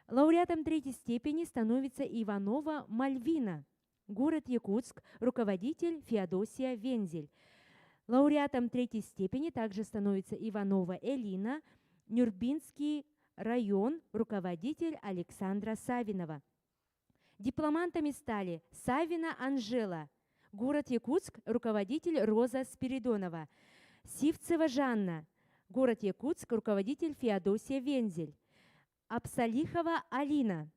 Лауреатом третьей степени становится Иванова Мальвина, город Якутск, руководитель Феодосия Вензель. Лауреатом третьей степени также становится Иванова Элина, Нюрбинский район, руководитель Александра Савинова. Дипломантами стали Савина Анжела, город Якутск, руководитель Роза Спиридонова, Сивцева Жанна, город Якутск, руководитель Феодосия Вензель, Абсалихова Алина,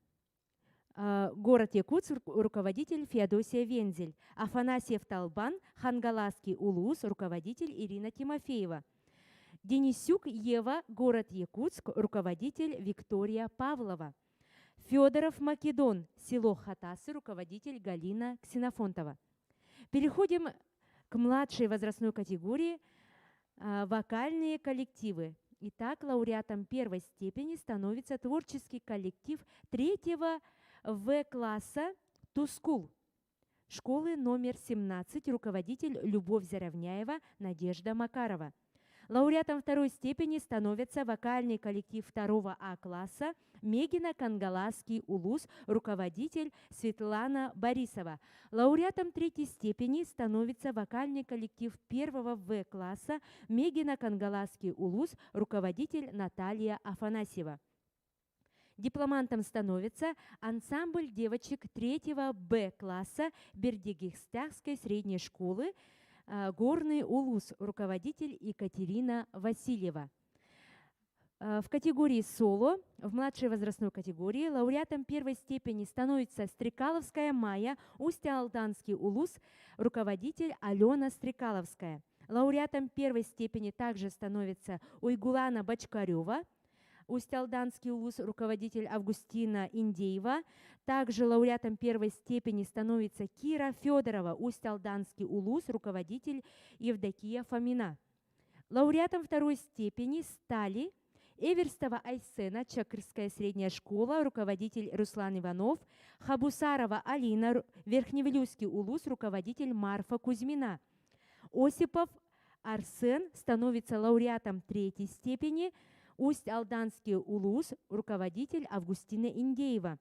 э, город Якутск, руководитель Феодосия Вензель, Афанасьев Талбан, Хангаласский Улус, руководитель Ирина Тимофеева. Денисюк Ева, город Якутск, руководитель Виктория Павлова. Федоров Македон, село Хатасы, руководитель Галина Ксенофонтова. Переходим к младшей возрастной категории а, вокальные коллективы. Итак, лауреатом первой степени становится творческий коллектив третьего В класса «Тускул» школы номер 17, руководитель Любовь Заровняева, Надежда Макарова. Лауреатом второй степени становится вокальный коллектив второго А класса Мегина Кангаласский Улус, руководитель Светлана Борисова. Лауреатом третьей степени становится вокальный коллектив первого В класса Мегина Кангаласский Улус, руководитель Наталья Афанасьева. Дипломантом становится ансамбль девочек третьего Б класса Бердигестахской средней школы э, Горный Улус, руководитель Екатерина Васильева. Э, в категории соло, в младшей возрастной категории, лауреатом первой степени становится Стрекаловская Майя, Усть-Алданский Улус, руководитель Алена Стрекаловская. Лауреатом первой степени также становится Уйгулана Бочкарева, Усть-Алданский улус, руководитель Августина Индеева. Также лауреатом первой степени становится Кира Федорова, Усть-Алданский улус, руководитель Евдокия Фомина. Лауреатом второй степени стали Эверстова Айсена, Чакырская средняя школа, руководитель Руслан Иванов, Хабусарова Алина, Верхневилюйский улус, руководитель Марфа Кузьмина. Осипов Арсен становится лауреатом третьей степени, Усть-Алданский улус, руководитель Августина Индеева.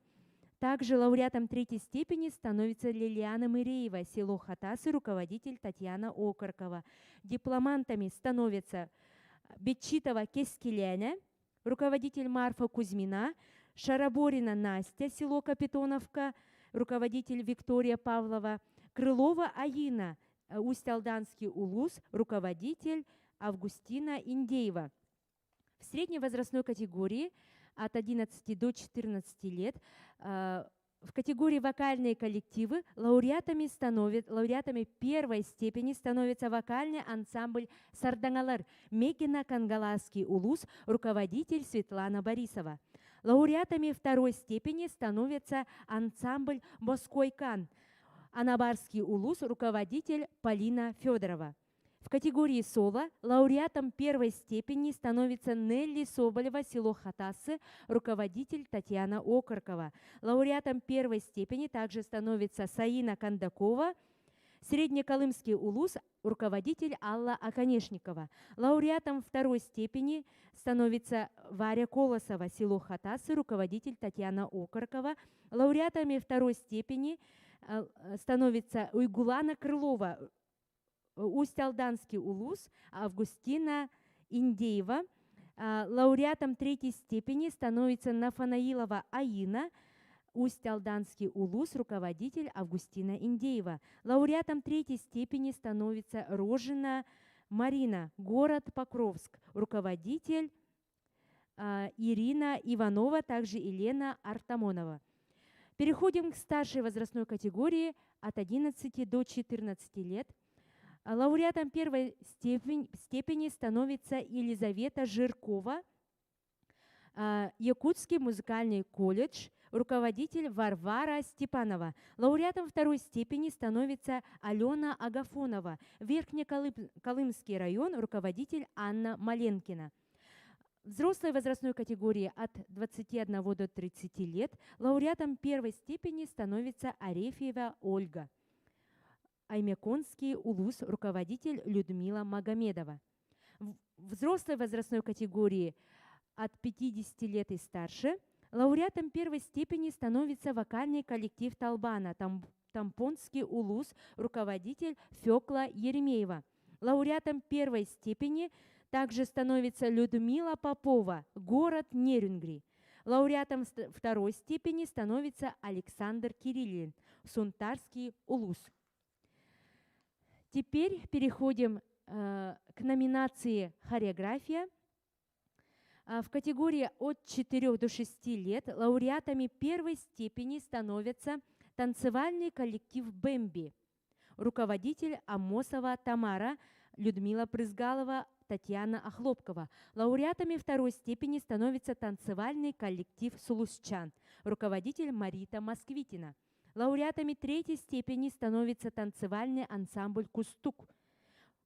Также лауреатом третьей степени становится Лилиана Мыреева, село Хатасы, руководитель Татьяна Окоркова. Дипломантами становятся Бетчитова Кескиляня, руководитель Марфа Кузьмина, Шараборина Настя, село Капитоновка, руководитель Виктория Павлова, Крылова Аина, Усть-Алданский улус, руководитель Августина Индеева. В средней возрастной категории от 11 до 14 лет э, в категории вокальные коллективы лауреатами, становят, лауреатами первой степени становится вокальный ансамбль «Сардаҥалар» Мегина Кангаласский Улус, руководитель Светлана Борисова. Лауреатами второй степени становится ансамбль «Боскойкан» Анабарский Улус, руководитель Полина Федорова. В категории соло лауреатом первой степени становится Нелли Соболева, село Хатасы, руководитель Татьяна Окоркова. Лауреатом первой степени также становится Саина Кондакова, Среднеколымский улус, руководитель Алла Оконешникова. Лауреатом второй степени становится Варя Колосова, село Хатасы, руководитель Татьяна Окоркова. Лауреатами второй степени э, становится Уйгулана Крылова, Усть-Алданский улус, Августина Индеева. А, лауреатом третьей степени становится Нафанаилова Аина, Усть-Алданский улус, руководитель Августина Индеева. Лауреатом третьей степени становится Рожина Марина, город Покровск, руководитель а, Ирина Иванова, также Елена Артамонова. Переходим к старшей возрастной категории от 11 до 14 лет. Лауреатом первой степень, степени становится Елизавета Жиркова, Якутский музыкальный колледж, руководитель Варвара Степанова. Лауреатом второй степени становится Алена Агафонова, Верхнеколымский район, руководитель Анна Маленкина. Взрослой возрастной категории от 21 до 30 лет лауреатом первой степени становится Арефьева Ольга. Аймеконский улус, руководитель Людмила Магомедова. В взрослой возрастной категории от 50 лет и старше лауреатом первой степени становится вокальный коллектив Талбана, Тампонский улус, руководитель Фекла Еремеева. Лауреатом первой степени также становится Людмила Попова, город Нерюнгри. Лауреатом второй степени становится Александр Кириллин, Сунтарский улус. Теперь переходим к номинации «Хореография». В категории от 4 до 6 лет лауреатами первой степени становятся танцевальный коллектив «Бэмби», руководитель Амосова Тамара, Людмила Прызгалова, Татьяна Охлопкова. Лауреатами второй степени становится танцевальный коллектив «Сулусчан», руководитель Марита Москвитина. Лауреатами третьей степени становится танцевальный ансамбль «Кустук»,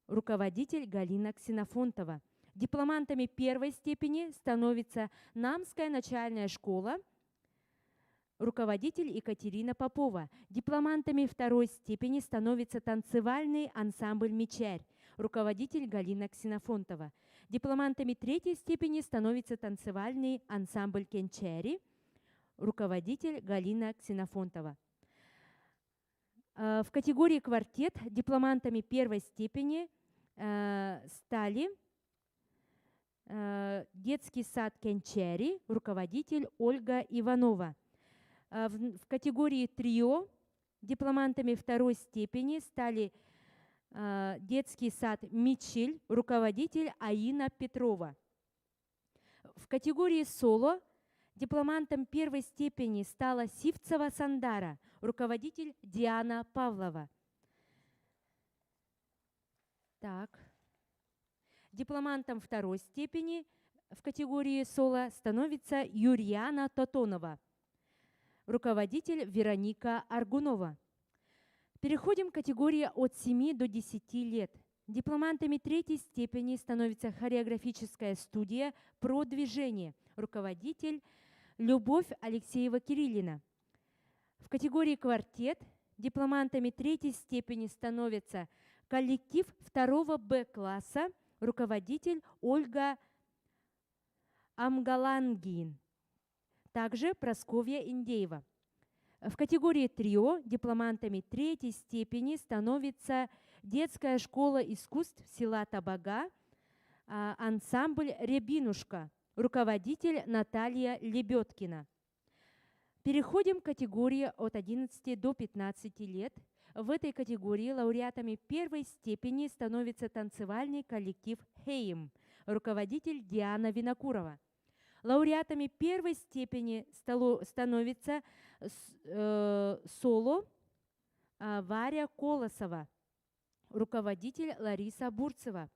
руководитель Галина Ксенофонтова. Дипломантами первой степени становится Намская начальная школа, руководитель Екатерина Попова. Дипломантами второй степени становится танцевальный ансамбль «Мечарь», руководитель Галина Ксенофонтова. Дипломантами третьей степени становится танцевальный ансамбль «Кенчери», руководитель Галина Ксенофонтова. В категории квартет дипломантами первой степени стали детский сад Кенчери, руководитель Ольга Иванова. В категории трио дипломантами второй степени стали детский сад Мичель, руководитель Аина Петрова. В категории соло дипломантом первой степени стала Сивцева Сандара, руководитель Диана Павлова. Так. Дипломантом второй степени в категории соло становится Юрьяна Тотонова, руководитель Вероника Аргунова. Переходим к категории от 7 до 10 лет. Дипломантами третьей степени становится хореографическая студия «Продвижение», руководитель Любовь Алексеева-Кириллина. В категории «Квартет» дипломантами третьей степени становится коллектив второго Б-класса, руководитель Ольга Амгалангин, также Просковья Индеева. В категории трио дипломантами третьей степени становится детская школа искусств села Табага, ансамбль «Рябинушка», руководитель Наталья Лебедкина. Переходим к категории от 11 до 15 лет. В этой категории лауреатами первой степени становится танцевальный коллектив «Хейм», руководитель Диана Винокурова. Лауреатами первой степени становится соло Варя Колосова, руководитель Лариса Бурцева.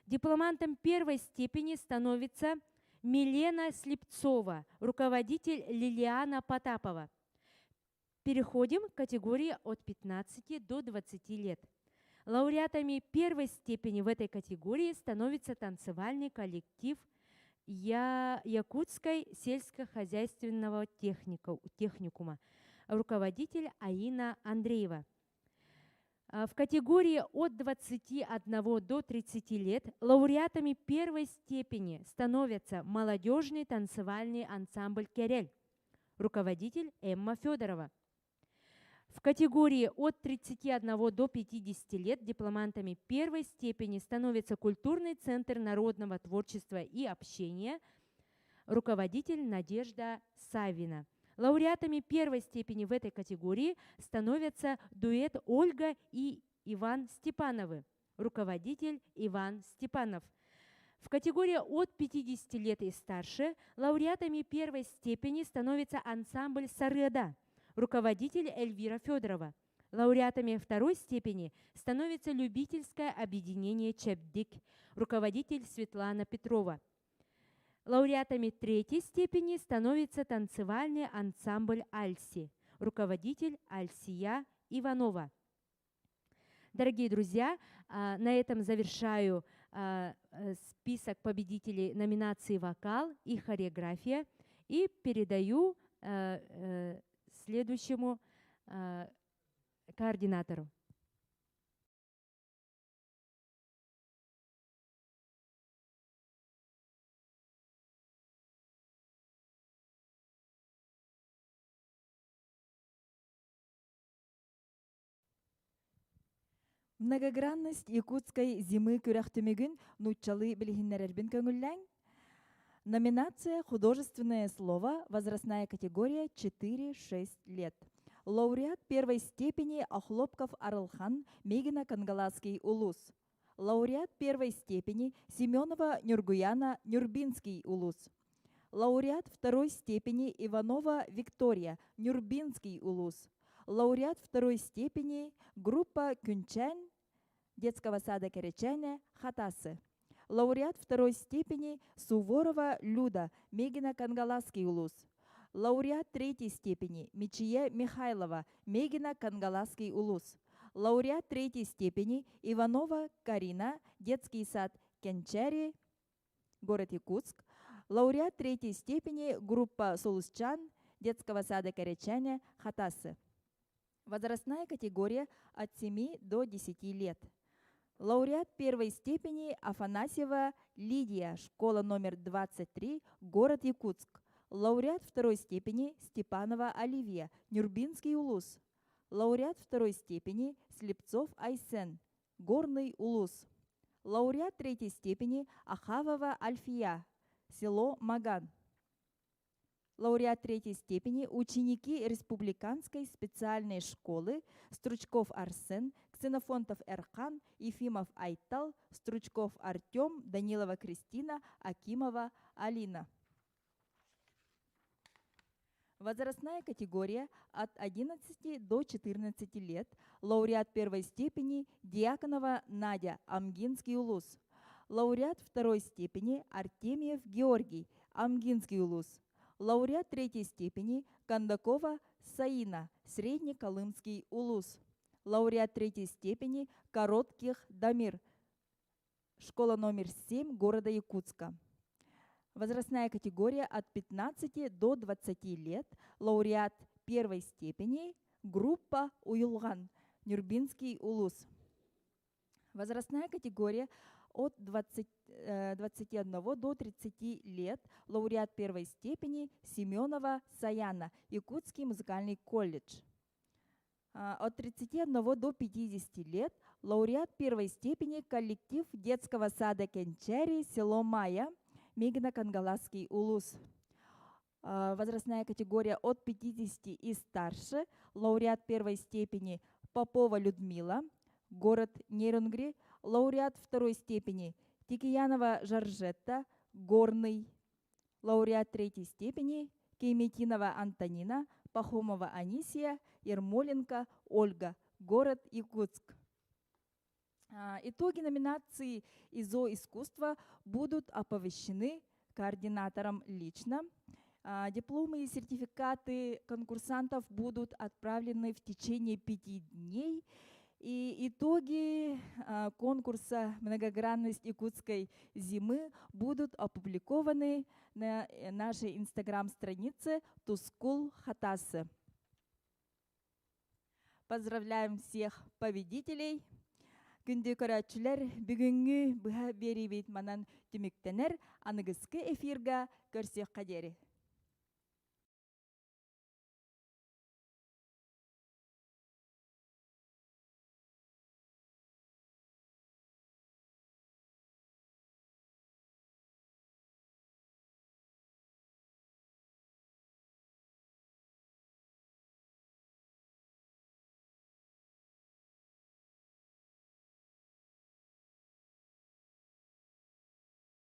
Дипломантом первой степени становится Милена Слепцова, руководитель Лилиана Потапова. Переходим к категории от 15 до 20 лет. Лауреатами первой степени в этой категории становится танцевальный коллектив Якутской сельскохозяйственного техникума, руководитель Аина Андреева. В категории от 21 до 30 лет лауреатами первой степени становятся молодежный танцевальный ансамбль «Керель», руководитель Эмма Федорова. В категории от 31 до 50 лет дипломантами первой степени становится культурный центр народного творчества и общения, руководитель Надежда Савина. Лауреатами первой степени в этой категории становятся дуэт Ольга и Иван Степановы, руководитель Иван Степанов. В категории от 50 лет и старше лауреатами первой степени становится ансамбль «Сарыада», руководитель Эльвира Федорова. Лауреатами второй степени становится любительское объединение «Чебдик», руководитель Светлана Петрова. Лауреатами третьей степени становится танцевальный ансамбль «Альси», руководитель Альсия Иванова. Дорогие друзья, на этом завершаю список победителей номинации «Вокал» и «Хореография» и передаю э, следующему координатору. Многогранность якутской зимы күрэх түмүгүн нууччалыы билиһиннэрэрбин көҥүллээҥ. Номинация «Художественное слово», возрастная категория 4-6 лет. Лауреат первой степени Охлопков Арылхан, Мегино-Кангаласский улус. Лауреат первой степени Семенова Нюргуяна, Нюрбинский улус. Лауреат второй степени Иванова Виктория, Нюрбинский улус. Лауреат второй степени группа Күнчээн детского сада Кэрэчээнэ Хатасы. Лауреат второй степени Суворова Люда, Мегино-Кангаласский улус. Лауреат третьей степени Мичия Михайлова, Мегино-Кангаласский улус. Лауреат третьей степени Иванова Карина, детский сад Кэнчээри, город Якутск. Лауреат третьей степени группа Сулусчаан детского сада Кэрэчээнэ Хатасы. Возрастная категория от 7 до 10 лет. Лауреат первой степени Афанасьева Лидия, школа номер 23, город Якутск. Лауреат второй степени Степанова Оливия, Нюрбинский улус. Лауреат второй степени Слепцов Айсен, Горный улус. Лауреат третьей степени Ахавова Альфия, село Маган. Лауреат третьей степени ученики Республиканской специальной школы Стручков Арсен, Ксенофонтов Эрхан, Ефимов Айтал, Стручков Артем, Данилова Кристина, Акимова Алина. Возрастная категория от 11 до 14 лет. Лауреат первой степени Диаконова Надя, Амгинский улус. Лауреат второй степени Артемьев Георгий, Амгинский улус. Лауреат третьей степени Кондакова Саина, Среднеколымский улус. Лауреат третьей степени Коротких Дамир, школа номер 7 города Якутска. Возрастная категория от 15 до 20 лет. Лауреат первой степени группа Уюлган, Нюрбинский улус. Возрастная категория от 20, 21 до 30 лет. Лауреат первой степени Семенова Саяна, Якутский музыкальный колледж. От 31 до 50 лет лауреат первой степени коллектив детского сада Кэнчээри, село Майя, Мегино-Кангаласский улус. Возрастная категория от 50 и старше. Лауреат первой степени Попова Людмила, город Нерюнгри. Лауреат второй степени Тикиянова Жоржетта, Горный. Лауреат третьей степени Кейметинова Антонина, Пахомова Анисия, Ермоленко Ольга, город Якутск. Итоги номинации ИЗО искусства будут оповещены координатором лично. Дипломы и сертификаты конкурсантов будут отправлены в течение 5 дней. И итоги конкурса «Многогранность якутской зимы» будут опубликованы на э, нашей инстаграм-странице Тускул Хатасы. Поздравляем всех победителей! Күндү көрөөччүлэр бүгүҥҥү быһа биэриибит манан түмүктэнэр аныгыскы эфиргэ көрсүөххэ диэри.